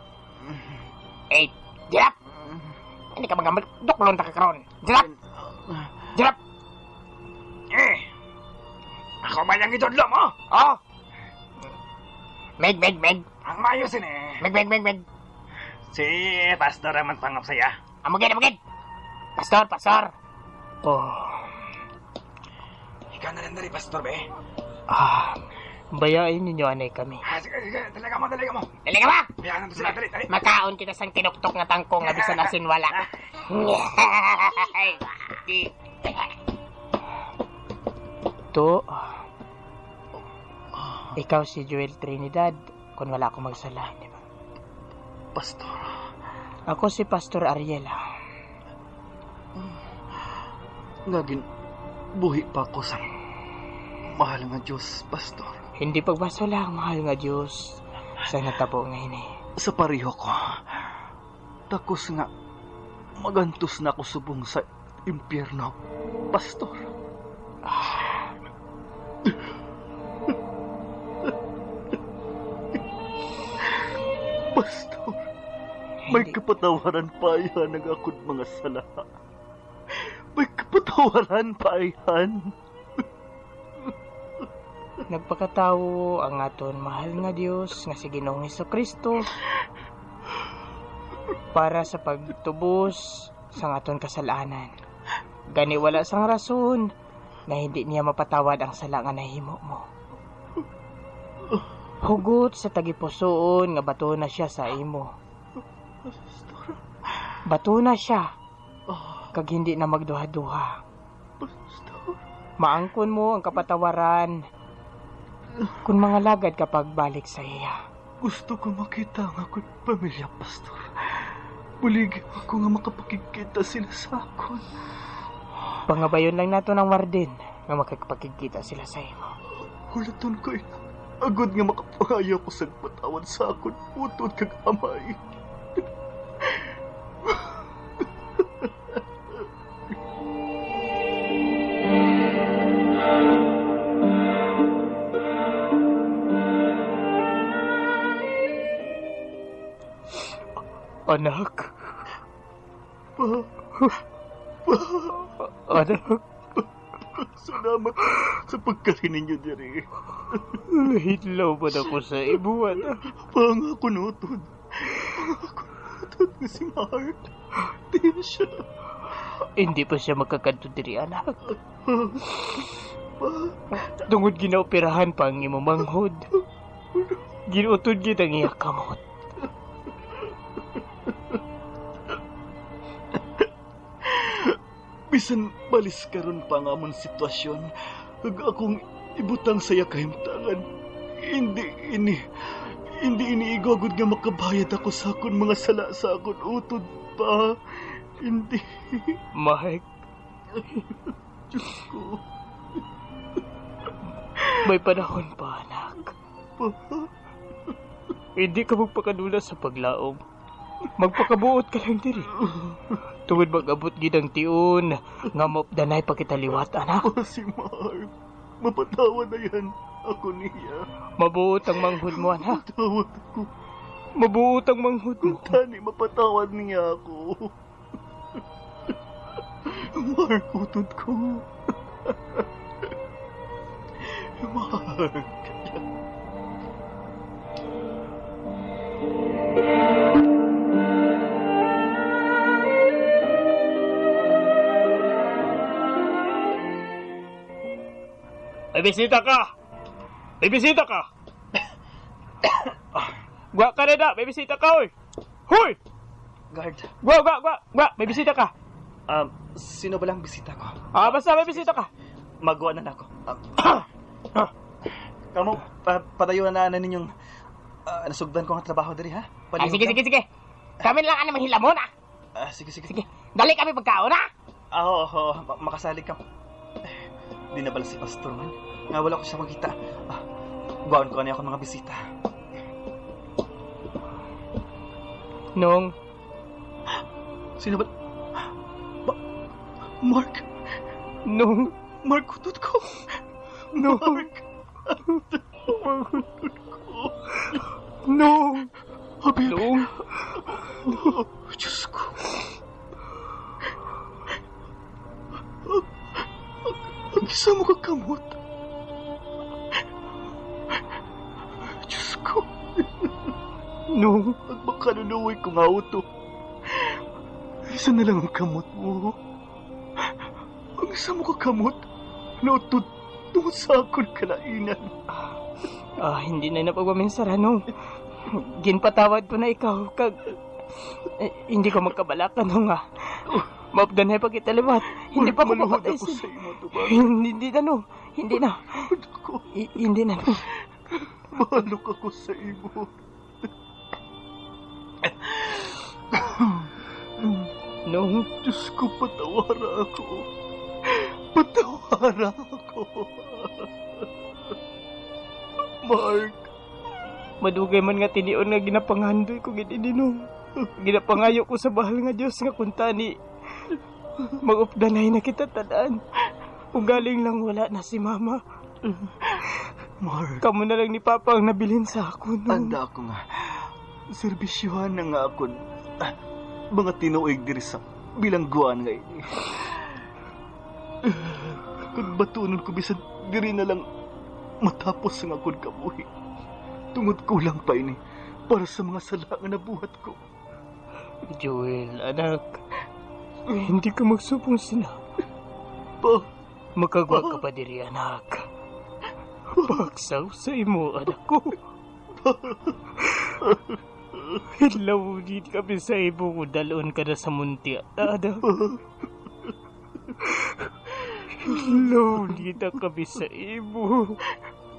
E: Eh, jirap! Hindi ka mga duklon ta ka karon. Jirap! Jirap!
D: Eh! Ako ba yung idodlo mo?
E: Oh! Meg, meg, meg.
D: Ang maayos ini.
E: Meg, meg, meg, meg.
D: Si Pastor ang magpangap saya.
E: Amugin, amugin. Pastor, Pastor. Oh.
D: Ikaw na lang dali, Pastor, be.
E: Bayain ninyo anay kami.
D: Sige, sige. Talaga mo, talaga mo.
E: Talaga ba?
D: Bayaran mo sila, dali, dali.
E: Makaon kita sang tinuktok nga tangkong nga bisan asin wala. To, ikaw si Joel Trinidad, kung wala akong magsala, di ba?
C: Pastor.
E: Ako si Pastor Ariela.
C: Ngagin, buhi pa ako sa mahal nga Diyos, Pastor.
E: Hindi pagbaso lang, mahal nga Diyos, sa natabo nga ini.
C: Sa pareho ko, takos nga, magantos na ako subong sa impyerno, Pastor. Pastor, may kapatawaran pa yan ang akong mga sala. May kapatawaran pa yan.
E: Nagpakatawo ang aton mahal nga Dios nga si Ginoong Hesukristo Para sa pagtubos sa aton kasalanan. Gani wala sang rason na hindi niya mapatawad ang sala nga nahimo mo. Hugot sa tagipusoon nga bato na siya sa imo. Bato na siya kag hindi na magduha-duha. Maangkon mo ang kapatawaran kung mga lagad kapag balik sa iya.
C: Gusto ko makita ang akong pamilya, Pastor. Bulig ako nga makapakigkita sila sa akon.
E: Pangabayon lang nato ng warden nga makapakigkita sila sa imo.
C: Hulaton ko ina. Agod nga makapangayo ko sa patawad sa akon utod kag amay.
E: Anak.
C: Pa.
E: Anak.
C: Salamat sa pagkarin ninyo diri.
E: Hitlaw ba na ko sa imo, anak?
C: Pangako nutod. Pangako nutod nga si Mark. Di siya.
E: Hindi pa siya makakadto diri, anak.
C: Pa.
E: Tungod ginaoperahan pa ang imo manghod. Ginuutod gid ang iya kamot.
C: Bisan balis karon pa nga amon sitwasyon, ug akong ibutang sa iya kahimtangan. Hindi ini igogod nga makabayad ako sa akon mga sala sa akon utod pa. Hindi.
E: Mike.
C: Diyos ko.
E: May panahon pa, anak.
C: Pa?
E: Hindi ka magpakadula sa paglaom. Magpakabuot ka lang diri. Tungod mag-abot gid ang tiun nga maupdanay pa kita liwat, anak.
C: Oh, si Mark. Mapatawad na yan. Ako niya.
E: Mabuot ang manghod mo, anak.
C: Mapatawad ako.
E: Mabuot ang manghod mo.
C: Kung tani, mapatawad niya ako. Mark, utod ko. Mark.
E: May bisita ka! May bisita ka! Gwa ka na da! May bisita ka, hoy! Hoy!
C: Guard.
E: Gwa, gwa, gwa! Gwa! May bisita ka!
C: Sino ba lang bisita ko?
E: Basta may bisita ka!
C: Magwa na ako. Kamu, padayo na na ninyong nasugdan ko ang trabaho diri, ha?
F: Ay, sige, sige, sige. Kami lang ano mahilamon, ha?
C: Sige, sige.
F: Sige. Dali kami pagkaon, ha?
C: Oo, makasalig ka. Di na bala si Pastor man. Nga wala ko siya makita. Buwan ko na ako mga bisita.
E: Nung?
C: Sino ba? Mark?
E: Nung?
C: Mark, utod ko.
E: Nung?
C: Mark. Utod ko.
E: Nung?
C: Abi.
E: Nung?
C: Oh, Diyos ko. Ang isa mo kakamot. Diyos ko.
E: Nung?
C: At baka nanuwi ko nga auto. Isa na lang ang kamot mo. Ang isa mo kakamot. Nautod tungod sa akong kalainan.
E: Hindi na napagwaminsara, nung. Ginpatawad ko na ikaw. Kag, hindi ko magkabalakan, nung, ah. Maupdan na pagkitaliwat. Hindi pa ko
C: Maluhod
E: mapatay
C: ako sa imo, diba?
E: Hindi na, no. Hindi na. Hindi na, no.
C: Mahalok ako sa imo.
E: No.
C: Diyos ko, patawara ako. Patawara ako. Mark.
E: Madugay man nga tinion nga ginapanghandoy ko gid ini, no. Ginapangayo ko sa bahal nga Dios nga kung tani mag-updanay na kita tadaan. Ugaling lang wala na si Mama.
C: Mark.
E: Kamu na lang ni Papa ang nabilin sa ako, no.
C: Anda ako nga. Serbisyuhan na nga ako. Mga tinuig diri sa bilangguan nga ini. Kung batunon ko bisan diri na lang matapos ang akong kabuhi. Tungod kulang pa ini para sa mga sala nga nabuhat ko.
E: Joel, anak. Hindi ka magsubong sina.
C: Pa,
E: Makagwa ka pa diri, anak. Paksaw sa imo, anak ko. Hilaw din kami sa imo kung dalon ka na sa munti, anak. Hilaw din na kami sa imo.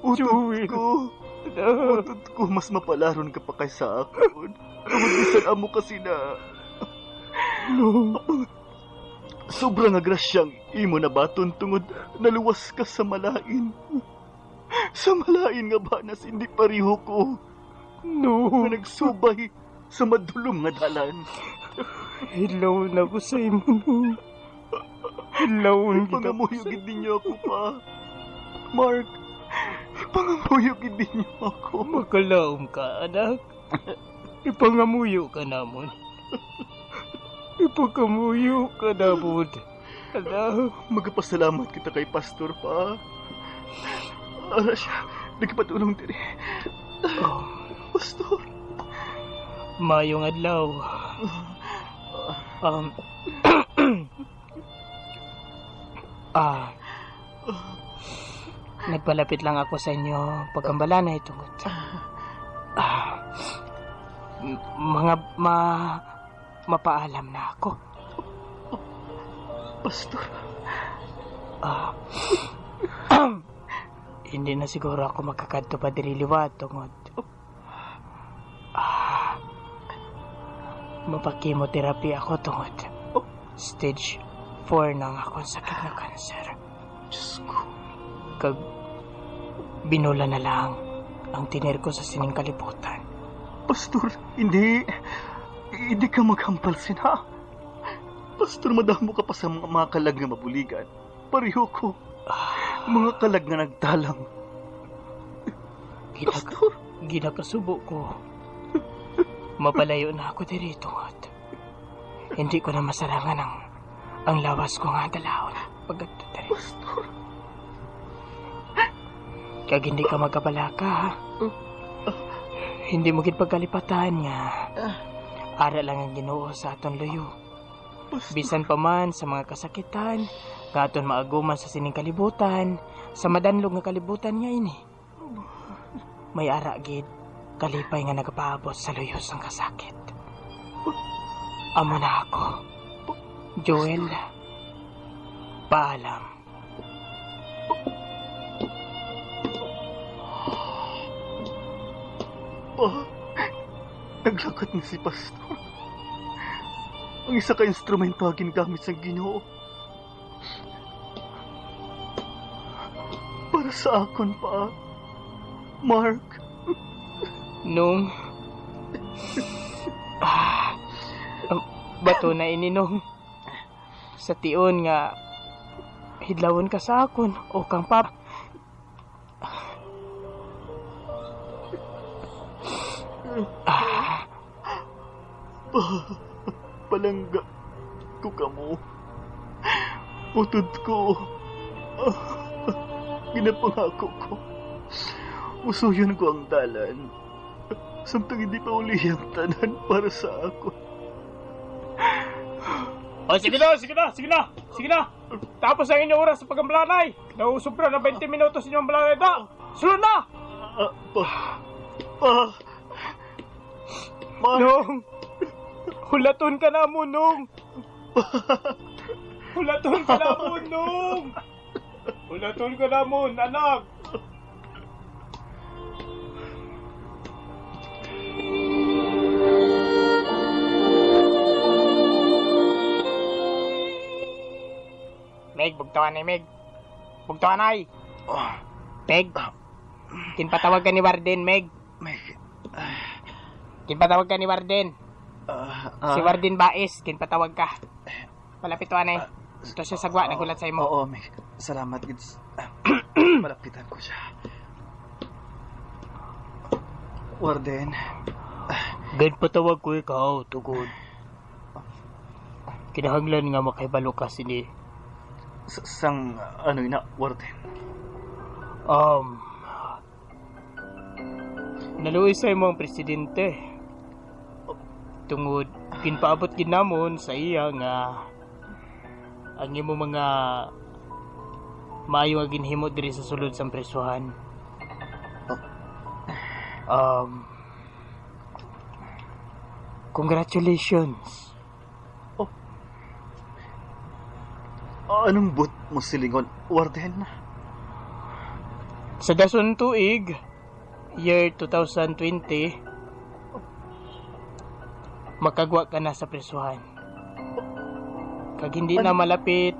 C: Utod
E: Joel.
C: ko.
E: Anak.
C: Utod ko, mas mapalaron ka pa kaysa akon. Tungod bisan amo kasi na
E: No.
C: sobrang agrasyang imo na baton tungod naluwas ka sa malain. Sa malain nga banas hindi pareho ko
E: No.
C: nga nagsubay sa madulom nga dalan.
E: Hilaw na ko sa imo, no. Hilaw gid ako
C: Pangamuyo
E: sa
C: gid ninyo ako pa. Mark, pangamuyo gid ninyo ako.
E: Makalaom ka, anak. Ipangamuyo ka namon. Ipakamuyo ka namon. Anak.
C: Magpasalamat kita kay Pastor pa. Ara siya, nagpatulong diri.
E: Oh,
C: Pastor.
E: mayong adlaw. Um, ah, nagpalapit lang ako sa inyo pagkambala na itungod. Ah, mga mapaalam na ako.
C: Pastor.
E: Ah, hindi na siguro ako makakadto pa diri liwat tungod. Ah, mapakemotherapy ako tungod. Stage 4 na ang akong sakit na kanser.
C: Diyos ko.
E: Kag binula na lang ang tinir ko sa sining kalibutan.
C: Pastor, hindi. Hindi ka maghampal sina. Pastor, madamo ka pa sa mga kalag nga mabuligan. Pareho ko. Mga kalag nga nagtalang. Pastor.
E: Ginakasubo ko. Mapalayo na ako diri tungod. Hindi ko na masarangan ang lawas ko nga dalawon. Pagkadto diri.
C: Pastor.
E: Kag hindi ka magkabalaka, ha? Hindi mo gid pagkalipatan nga. Ara lang ang Ginoo sa aton luyo.
C: Pastor.
E: Bisan pa man sa mga kasakitan, nga aton maaguman sa sining kalibutan, sa madanlog nga kalibutan nga ini. May ara gid kalipay nga nagapaabot sa luyo sang kasakit. Amo na ako. Joel, paalam.
C: Pa, naglakad na si Pastor. Ang isa ka instrumento ang ginagamit sa Ginoo. Para sa akon pa, Mark.
E: Nung bato na ini nung sa tion nga hidlawon ka sa akon o kang pap.
C: Palangga ko kamo. Utod ko. Ginapangako ko. Usuyon ko ang dalan. Samtang hindi pa uli ang tanan para sa ako.
E: O, sige na, sige na, sige na, sige na. Tapos ang inyong oras sa pagamblanay. Nausubra na 20 minutos inyong amblanay da. Sulod na!
C: Pa. Pa. Mark.
E: Nung. Hulaton ka na mo, Nung. Hulaton ka na mo, Nung. Hulaton ka na mo, anak. Meg, bugtawan ay, Meg. Bugtawan ay. Meg. Kinpatawag ka ni Warden, Meg.
C: Meg.
E: Kinpatawag ka ni Warden. Si Warden Baez, kinpatawag ka. Malapit to, anay. Ito siya sagwa, nagulat sa imo.
C: Oo, Meg. Salamat, Gids. Malapitan ko siya. Warden.
E: Ganpatawag ko ikaw, tugod. Kinahanglan nga makahibalo ka sini.
C: Sang, ano ina, Warden?
E: Naluoy sa imo ang presidente. Tungod ginpaabot gid namon sa iya nga ang imo mga maayo nga ginhimo diri sa sulod sa presuhan. Congratulations.
C: Oh. Anong but mo silingon, Warden?
E: Sa dason tuig, year 2020, makagwa ka na sa presuhan. Kag hindi na malapit,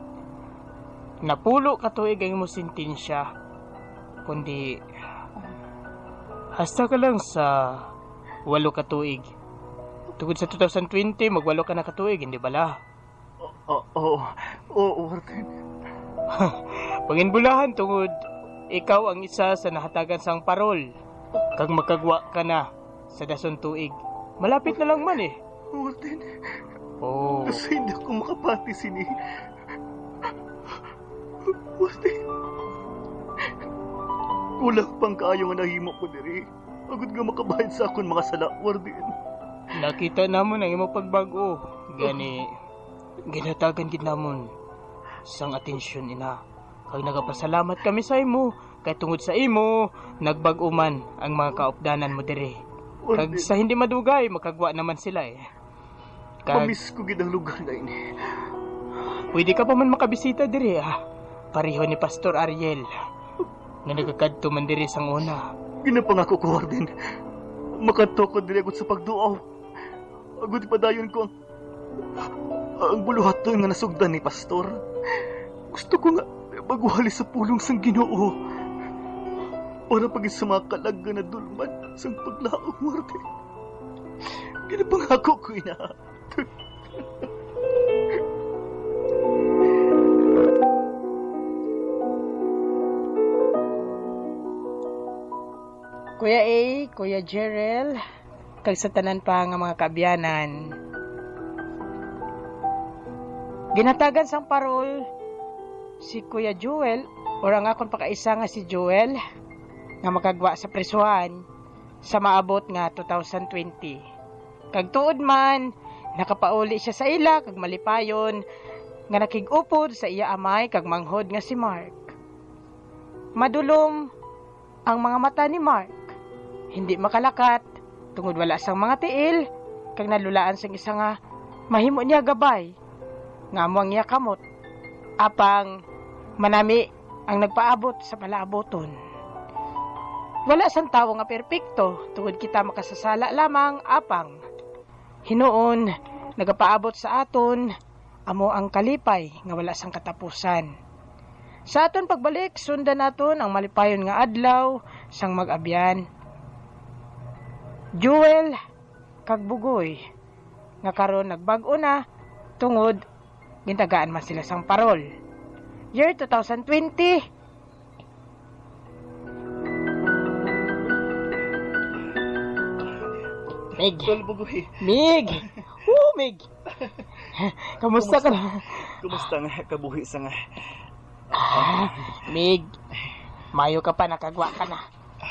E: napulo ka tuig ang imong sentensya, kundi hasta ka lang sa 8 ka tuig. Tugod sa 2020, magwalo ka na ka tuig, hindi bala?
C: Oo, oo, Warden.
E: Panginbulahan tungod ikaw ang isa sa nahatagan sang parol. Kag makagwa ka na sa dason tuig. Malapit na lang man eh.
C: Warden.
E: Oh.
C: Kasi hindi ako makapati sini. Warden. Kulang pang kaayo nga nahimo ko diri. Agad nga makabayad sa akon mga sala, Warden.
E: Nakita namon ang imo pagbago. Gani, ginatagan gid namon sang atensyon ina. Kag nagapasalamat kami sa imo, kay tungod sa imo, nagbag-o man ang mga kaupdanan mo diri. Kag sa hindi madugay, makagwa naman sila eh. Kag,
C: mamiss ko gid ang lugar na ini.
E: Pwede ka pa man makabisita diri ah. Pareho ni Pastor Ariel, nga nagakadto man diri sang una.
C: Ginapangako ko, Warden. Makadto ko diri agud sa pagduaw. Agud padayon ko ang buluhaton nga nasugdan ni Pastor. Gusto ko nga magwali sa pulong sang Ginoo. Para pag sa mga kalag nga nadulman sang paglaom, Warden. Ginapangako ko ina.
A: Kuya A, Kuya Jerel, kag sa tanan pa nga mga kaabyanan. Ginatagan sang parol si Kuya Joel or ang akon pakaisa nga si Joel nga makagwa sa presuhan sa maabot nga 2020. Kag tuod man, nakapauli siya sa ila kag malipayon nga nakig-upod sa iya amay kag manghod nga si Mark. Madulom ang mga mata ni Mark. Hindi makalakat tungod wala sang mga tiil kag nalulaan sang isa nga mahimo niya gabay nga amo ang iya kamot apang manami ang nagpaabot sa palaaboton. Wala sang tawo nga perpekto tungod kita makasasala lamang apang hinuon nagapaabot sa aton amo ang kalipay nga wala sang katapusan. Sa aton pagbalik, sundan naton ang malipayon nga adlaw sang mag-abyan. Joel kag Bugoy nga karon nagbag-o na tungod gintagaan man sila sang parol. Year 2020. Mig.
C: Bugoy.
E: Mig. Oh, Mig. Kamusta ka na?
C: Kumusta nga kabuhi sa nga?
E: Mig. Mayo ka pa, nakagwa ka na.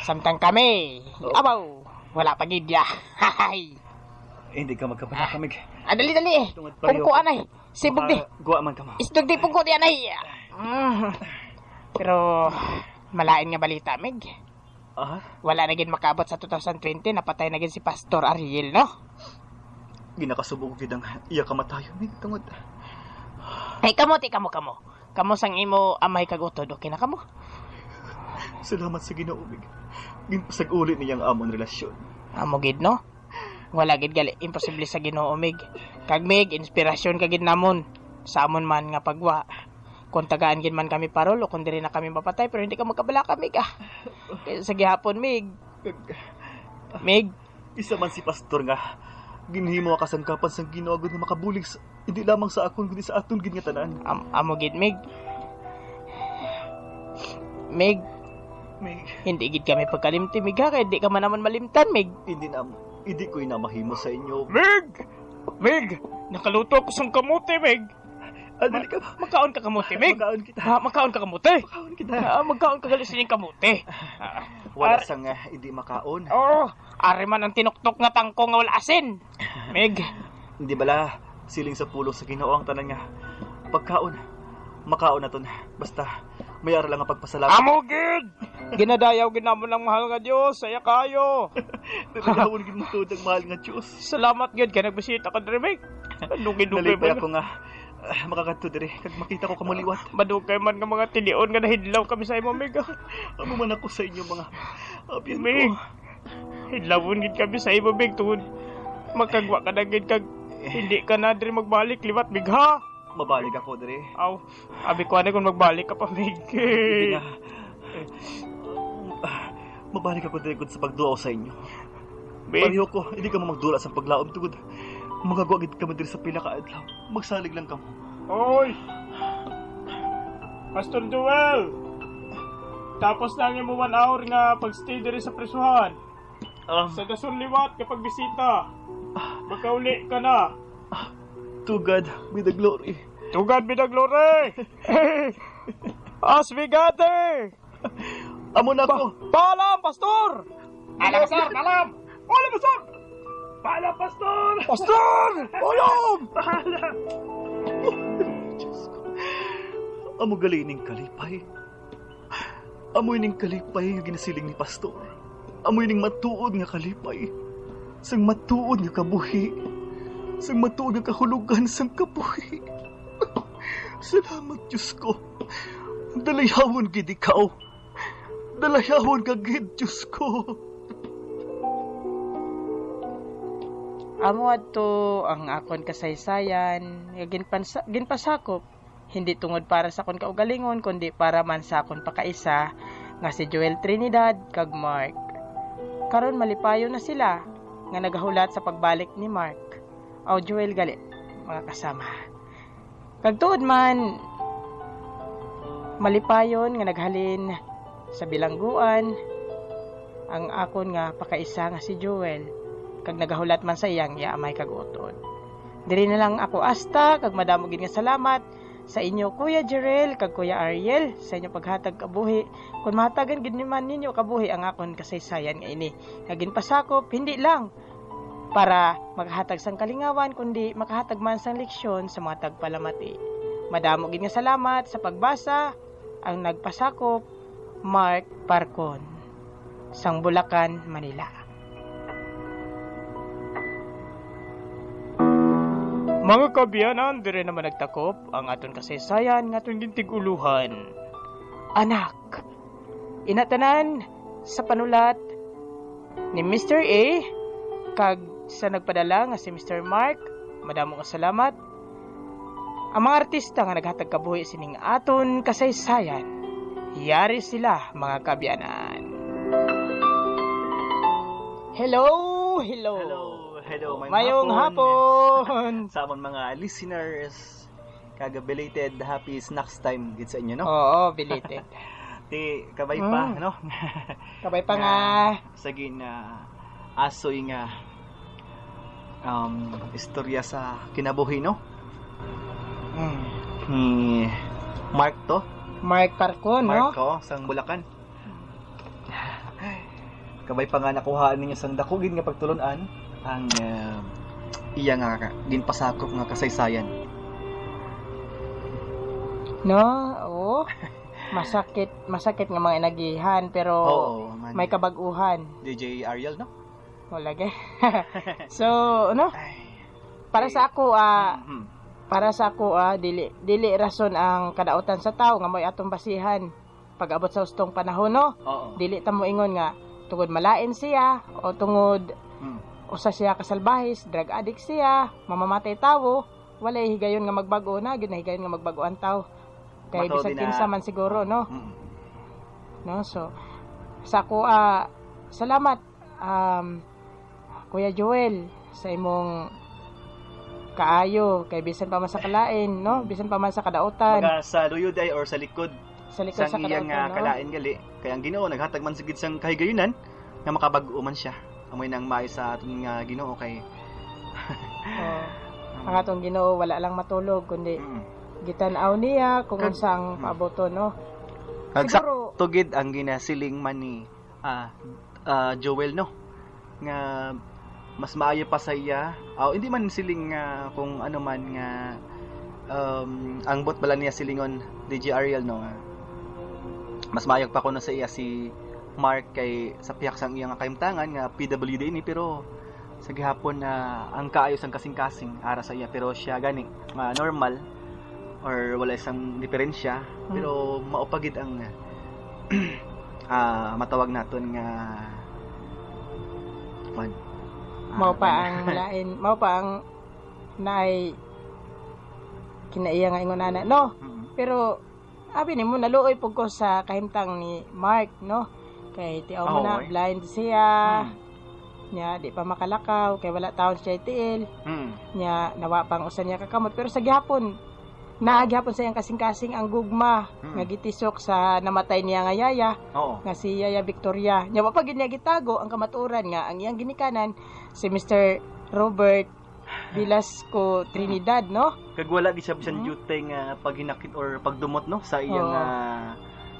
E: Samtang kami. Abaw. Wala pa gid ya. Hay.
C: Hindi ka magkabala, Mig.
E: Dali dali. Pungko anay. Sibog di.
C: Guwa man ka mo.
E: Isdog di pungko di anay. Pero malain nga balita, Mig. Wala na gid makaabot sa 2020, napatay na gid si Pastor Ariel, no?
C: Ginakasubog gid ang iya kamatayon, Mig, tungod.
E: Ay, kamo ti kamo kamo. Kamo sang imo amay kag utod, okay na kamo?
C: Salamat sa Ginoo, Mig. Ginpasag-uli niya ang amon relasyon.
E: Amo gid, no? Wala gid gali imposible sa Ginoo, Mig. Kag Mig, inspirasyon ka gid namon sa amon man nga pagwa. Kung tagaan gid man kami parol o kung diri na kami mapatay, pero hindi ka magkabala ka, Mig, ah. Kaya sa gihapon, Mig. Mig.
C: Isa man si Pastor nga ginhimo ka kasangkapan sang Ginoo agud nga makabulig sa, hindi lamang sa akon kundi sa aton gid nga tanan.
E: Amo gid, Mig. Mig.
C: Mig.
E: Hindi gid kami pagkalimti, Mig, ha? Kaya di ka man naman malimtan, Mig.
C: Hindi ko inamahimo sa inyo.
E: Mig! Mig! Nakaluto ako sang kamote, Mig!
C: Dali ka ba?
E: Magkaon ka kamote, Mig.
C: Magkaon kita.
E: Ha, magkaon ka kamote.
C: Magkaon kita.
E: Ah, magkaon ka gali sining kamote. Ah,
C: Wala sang hindi makaon.
E: Oo, ari man ang tinuktok nga tangko nga wala asin. Mig,
C: Hindi bala siling sa pulong sa Ginoo ang tanan nga pagkaon. Makaon na to na. Basta may ara lang ang pagpasalamat.
E: Amo gid. Ginadayaw gid namo ng mahal nga Dios, saya kayo.
C: Nagawon gid mo tuod ang mahal nga Dios.
E: Salamat gid kay nagbisita ka diri, Mig. Dugay-dugay
C: Nalipay
E: man.
C: ako nga makakadto diri kag makita ko kamo liwat.
E: Madugay man nga mga tilion nga nahidlaw kami sa imo, Mig.
C: Amo man ako sa inyo mga abyan
E: Mig.
C: ko.
E: Hidlawon gid kami sa imo, Mig, tungod makagwa ka na gid kag hindi ka na diri magbalik liwat, Mig, ha?
C: Mabalik ako diri.
E: Aw, abi ko na kung magbalik ka pa, Mig.
C: Hindi nga. Mabalik ako diri gud sa pagduaw sa inyo.
E: Mig,
C: Pareho ko, hindi ka mo magdula sa paglaom tugod. Magagawa gid kami diri sa pila ka adlaw. Magsalig lang kamo.
E: Oy! Pastor Duel! Tapos na ang imo 1 hour nga pagstay diri sa presuhan. Sa Dason liwat kapag bisita. Magkauli ka na.
C: To God be the glory.
E: To God be the glory! As we gather!
C: Amo na ako.
E: Paalam, Pastor! Paalam, Pastor! Paalam! Paalam, Pastor!
D: Paalam, Pastor!
E: Pastor! Paalam!
D: Paalam!
C: Diyos ko. Amo galining kalipay. Amoy ning kalipay nga ginasiling ni Pastor. Amoy ning matuod nga kalipay. Sang matuod nga kabuhi. Sang matuod nga kahulugan sang kabuhi. Salamat, Diyos ko. Dalayawon gid ikaw. Dalayawon ka gid, Diyos ko.
F: Amo adto ang akon kasaysayan nga ginpasakop hindi tungod para sa akon kaugalingon kundi para man sa akon pakaisa nga si Joel Trinidad kag Mark. Karon malipayo na sila nga nagahulat sa pagbalik ni Mark. Aw Joel gali mga kasama. Kag tuod man malipayon nga naghalin sa bilangguan ang akon nga pakaisa nga si Joel kag nagahulat man sa iyang yaamay kag utod. Diri na lang ako asta kag madamo gid nga salamat sa inyo Kuya Jerel kag Kuya Ariel sa inyo paghatag kabuhi. Kun mahatagan gid man ninyo kabuhi ang akon kasaysayan nga ini. Nga ginpasakop hindi lang para makahatag sang kalingawan kundi makahatag man sang leksyon sa mga tagpalamati. Madamo gid nga salamat sa pagbasa ang nagpasakop Mark Parcon sang Bulacan, Manila.
E: Mga kabiyanan, dire naman nagtakop ang aton kasaysayan nga aton gintig-uluhan.
F: Anak, inatanan sa panulat ni Mr. A kag sa nagpadala nga si Mr. Mark, madamo nga salamat. Ang mga artista nga naghatag kabuhi sining aton kasaysayan, yari sila mga kabiyanan. Hello, hello.
C: Hello, hello.
F: Mayong hapon.
C: Sa amon mga listeners, kaga belated happy snacks time gid sa inyo, no?
F: Oo, belated.
C: Ti kabay pa, no?
F: Kabay pa nga.
C: Sige na asoy nga istorya sa kinabuhi, no? Ni Mark to.
F: Mark Parcon, no?
C: Mark ko, sang Bulacan. Kabay pa nga nakuhaan ninyo sang dako gid nga pagtulon-an ang iya nga ginpasakop nga kasaysayan.
F: No, oo. Masakit nga mga inagihan pero
C: oo, man.
F: May kabag-uhan.
C: DJ Ariel, no?
F: Wala gay. So, ano? Para sa ako para sa ako dili rason ang kadautan sa tao nga mo'y atong basihan pag-abot sa ustong panahon, no?
C: Oo.
F: Dili ta mo ingon nga tungod malain siya o tungod usa siya kasalbahis, drug addict siya, mamamatay tawo, walay higayon nga magbago na, gyud na higayon nga magbago ang tawo. Kay
C: Matuod
F: bisan
C: na.
F: kinsa man siguro, no? No, so sa ako salamat Kuya Joel sa imong kaayo kay bisan pa man sa kalain, no? Bisan pa man sa kadautan.
C: Maga sa luyod ay or sa likod
F: Sa likod sa
C: sang iyang
F: kadautan, no?
C: kalain gali. Kay ang Ginoo naghatag man sigid sang kahigayunan nga makabag-o man siya. Amoy nang maayo sa aton nga Ginoo kay
F: Oh. Ang atong Ginoo wala lang matulog kundi Gitan-aw niya kung unsang paaboton, no.
C: Kag
F: Siguro-
C: sakto gid ang ginasiling man ni Joel, no, nga mas maayo pa sa iya. Hindi man siling nga kung ano man nga ang bot bala niya silingon DJ Ariel, no, nga mas maayo pa kuno sa iya si Mark kay sa piyak sang iya nga kahimtangan nga PWD ini, pero sa gihapon na ang kaayo sang kasing-kasing ara sa iya, pero siya gani nga normal or wala isang diferensya, pero maupagid ang matawag naton nga kwan.
F: Mao pa ang lain, mao pa ang naay kinaiya nga ingon ana, no. Pero abi nimo, naluoy pud ko sa kahimtang ni Mark, no, kay tiaw mo
C: Oo,
F: na
C: eh.
F: blind siya. Nya di pa makalakaw kay wala taon siya tiil. Nya nawa pang usa niya kakamot, pero sa gihapon naa gihapon sa iyang kasing-kasing ang gugma nga gitisok sa namatay niya nga yaya nga si Yaya Victoria. Nya wa pa gid niya gitago ang kamatuoran nga ang iyang ginikanan si Mr. Robert Velasco Trinidad, no?
C: Kag wala gid siya bisan duty nga paghinakit or pagdumot, no, sa iyang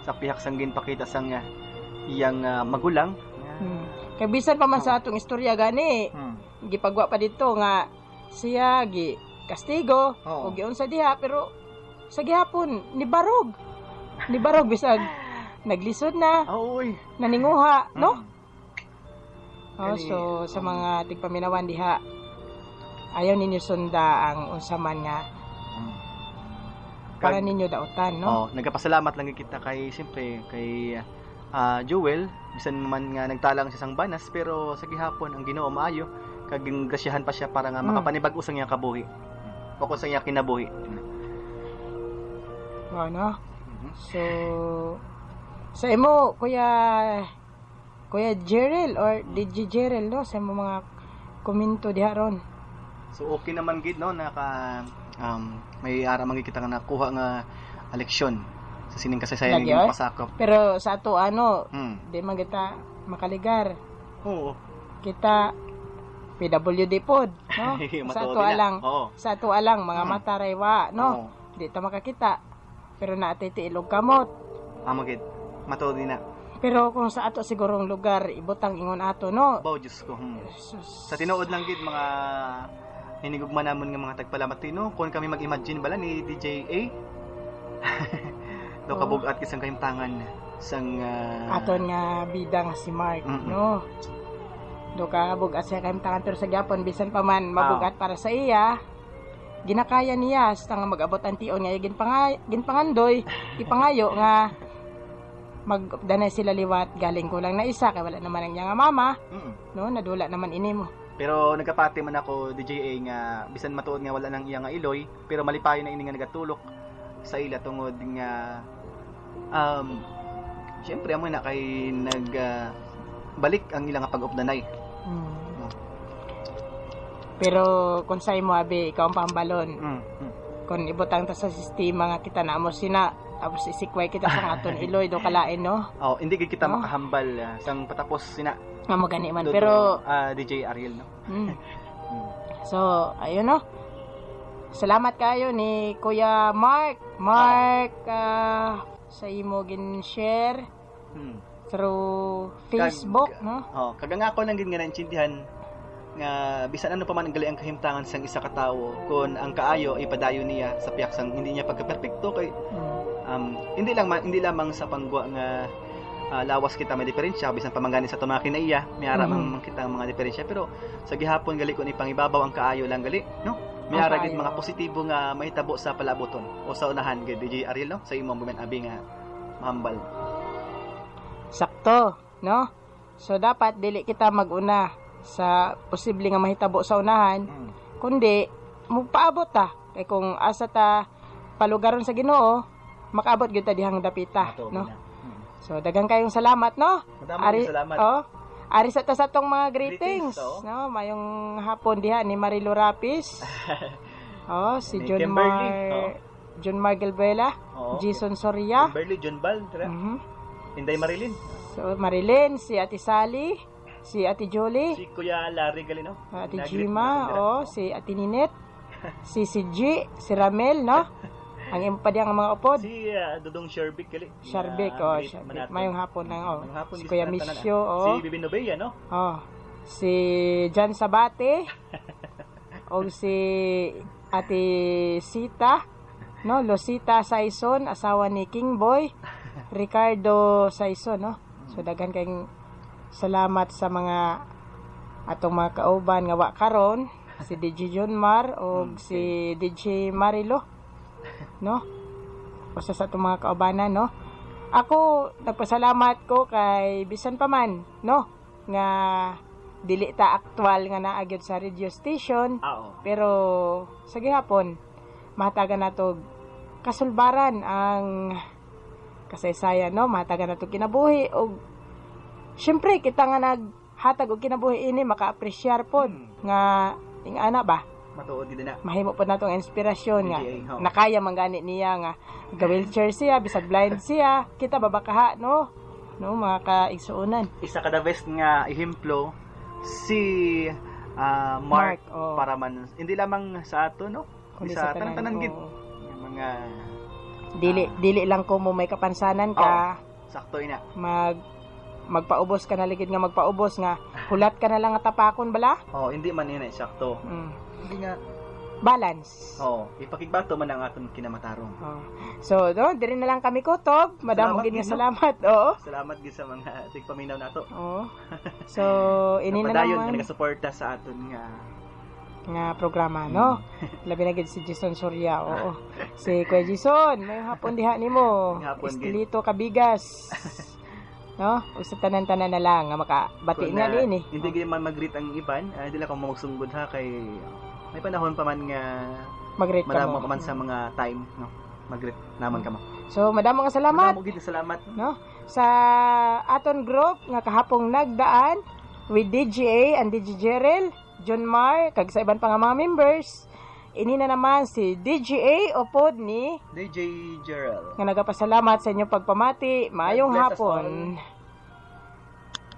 C: sa pihak sang ginpakita sang iyang magulang.
F: Kay bisan pa man sa atong istorya gani, gipagwa pa dito nga siya gi kastigo o giunsa diha, pero sa gihapon ni barog. Ni barog bisag naglisod na,
C: Oo, oy.
F: naninguha, no? Oh,
C: Kani-
F: so sa mga tigpaminawan diha, ayaw ninyo sunda ang unsa man nga para ninyo dautan, no?
C: Oh, nagapasalamat lang gid kita kay, siyempre, kay Joel, bisan man nga nagtalang siya sang banas, pero sa gihapon ang Ginoo maayo kag grasyahan pa siya para nga makapanibag-o sang iyang kabuhi. O kung sa iyang kinabuhi.
F: Oh, no? So sa imo, Kuya Jerel or DJ Jerel, no, sa imo mga komento diha ron.
C: So okay naman gid, no, naka may ara man gid kita nga nakuha nga leksyon sa sining kasaysayan
F: Lagi,
C: nga
F: oy.
C: pasakop.
F: Pero sa ato ano, di man kita makaligar.
C: Oo.
F: Kita PWD pod, no? Sa
C: Matuod
F: ato
C: na.
F: alang, sa ato alang mga mata raywa, no? Di ta makakita. Pero naatay tiilog kamot.
C: Amo gid. Matuod din na.
F: Pero kung sa ato sigurong lugar, ibutang ingon ato, no?
C: Baw Diyos ko.
F: Sus.
C: Sa tinuod lang gid, mga hinigugma namon nga mga tagpalamatino, kung kami mag-imagine bala ni DJ A do kabugat kisang kahimtangan sang
F: Aton nga bida nga si Mark, no? Do ka bugat sa kahimtangan, pero sa gyapon bisan pa man mabugat para sa iya, ginakaya niya hasta nga mag-abot ang tion nga ginpangandoy, ipangayo nga magdanay sila liwat, galing kulang na isa kay wala naman ang iya nga mama, no, nadula naman ini mo.
C: Pero nagkapati man ako, DJ A, nga bisan matuod nga wala nang iya nga iloy, pero malipayon na ini nga nagatulok sa ila tungod nga syempre amo na kay nag balik ang ilang nga pag-updanay.
F: Pero kung sa imo abi, ikaw ang pambalon. Kung ibutang ta sa sistema nga kita na mo sina, tapos isikway kita sa aton iloy do kalain, no?
C: Oh, hindi gid kita makahambal sang patapos sina.
F: Nga mo gani man,
C: Dodo,
F: pero
C: DJ Ariel, no.
F: So, ayun, no. Salamat kayo ni Kuya Mark. Mark, sa imo gin-share through Facebook, no?
C: Oh, kag ang ako lang gid nga naintindihan nga bisan ano pa man ang gali ang kahimtangan sang isa ka tawo, kon ang kaayo ipadayon niya sa piyak sang hindi niya pagka-perpekto kay hindi lamang sa panggwa nga lawas kita may diferensya, bisan pa man gani sa tumaki na iya may ara man kita ang mga diferensya, pero sa gihapon gali kun ipangibabaw ang kaayo lang gali, no, may
F: Ang
C: ara gid
F: kaayo.
C: mga positibo nga mahitabo sa palaboton o sa unahan gid, DJ Ariel, no, sa imong buman abi nga mahambal.
F: Sakto, no? So dapat dili kita maguna sa posible nga mahitabo sa unahan, kundi mupaabot ta kay kung asa ta palugaron sa Ginoo, makaabot gyud ta dihang dapita,
C: Matuod
F: no?
C: na.
F: So daghang kayong salamat, no?
C: Madamo
F: Ari,
C: kayong salamat.
F: Oh, ari sa ta sa atong mga greetings,
C: Greetings, oh.
F: no? Mayong hapon diha ni Marilo Rapis. Oh, si
C: Ni
F: John
C: Kimberly,
F: Mar
C: oh.
F: John Mar Gilbuela,
C: Oo.
F: Jason Soria.
C: Kimberly, John Bal, tara. Inday Marilyn.
F: So Marilyn, si Ate Sally, si Ate Julie,
C: Si Kuya Larry Galino.
F: Ate
C: Nag-greet
F: Gima,
C: na
F: oh, si Ate Ninette, si G, si Ramel, no? Ang imo pa diyan ang mga upod.
C: Si Dudong Sherbik gali.
F: Sharbik, oh, Sharbik. Mayong hapon na, oh.
C: Mayong hapon,
F: Si Kuya
C: tanan, ah.
F: Misyo, oh.
C: Si Bibi Nobea, no?
F: Oh. Si John Sabate o si Ate Sita, no? Losita Saison, asawa ni King Boy Ricardo Saison, no? So daghan kayong salamat sa mga atong mga kauban nga wa karon, si DJ Junmar o si DJ Marilo, no? Usa sa atong mga kaubanan, no? Ako nagpasalamat ko kay bisan pa man, no, nga dili ta aktual nga naa gyud sa radio station, pero sa gihapon mahatagan nato kasulbaran ang kasaysayan, no, mahatagan nato kinabuhi og syempre kita nga naghatag og kinabuhi ini maka-appreciate pod nga ing-ana ba.
C: Matuod gid na.
F: Mahimo pod natong inspirasyon nga
C: DJA, ho.
F: nakaya man gani niya nga ga wheelchair siya bisag blind siya, kita babakaha, no, no, mga kaigsuonan.
C: Isa ka the best nga ehemplo si Mark,
F: Mark, oh.
C: para man hindi lamang sa ato, no,
F: Kundi
C: sa tanan-tanan gid
F: oo.
C: nga mga
F: Dili dili lang ko mo may kapansanan ka,
C: sakto ina.
F: Magpaubos ka na ligid nga magpaubos nga hulat ka na lang nga tapakon bala.
C: Oh, hindi man ina sakto. Hindi nga
F: Balance.
C: Oh, ipakigbato man ang aton kinamatarong.
F: Oh. So, no, diri na lang kami kutob. Madamo
C: Salamat
F: gid nga
C: gid, no?
F: salamat. Oo.
C: Salamat gid sa mga tigpaminaw nato.
F: Oo. So, ini na
C: Napadayon
F: naman
C: nga nagasuporta sa aton nga
F: nga programa, no? Labi na gid si Jason Soria, oo. Si Kuya Jason, may hapon diha nimo.
C: May hapon gid.
F: Estilito Kabigas. No? Ug sa tanan-tanan na lang nga makabati
C: Kung
F: nga din eh.
C: Hindi gid man mag-greet ang iban, hindi lang ako magsunggod ha kay may panahon pa man nga
F: Mag-greet ka
C: madamo
F: mo.
C: ka man sa mga time, no? Mag-greet naman ka mo.
F: So, madamo nga salamat.
C: Madamo gid nga salamat.
F: No? Sa aton group nga kahapong nagdaan with DJA and DJ Jerel, John Mar, kag sa iban pa nga mga members. Ini na naman si DJA upod ni
C: DJ Jerel.
F: nga nagapasalamat sa inyong pagpamati. Maayong
C: God bless us
F: hapon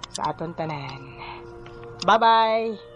F: sa aton tanan. Bye-bye.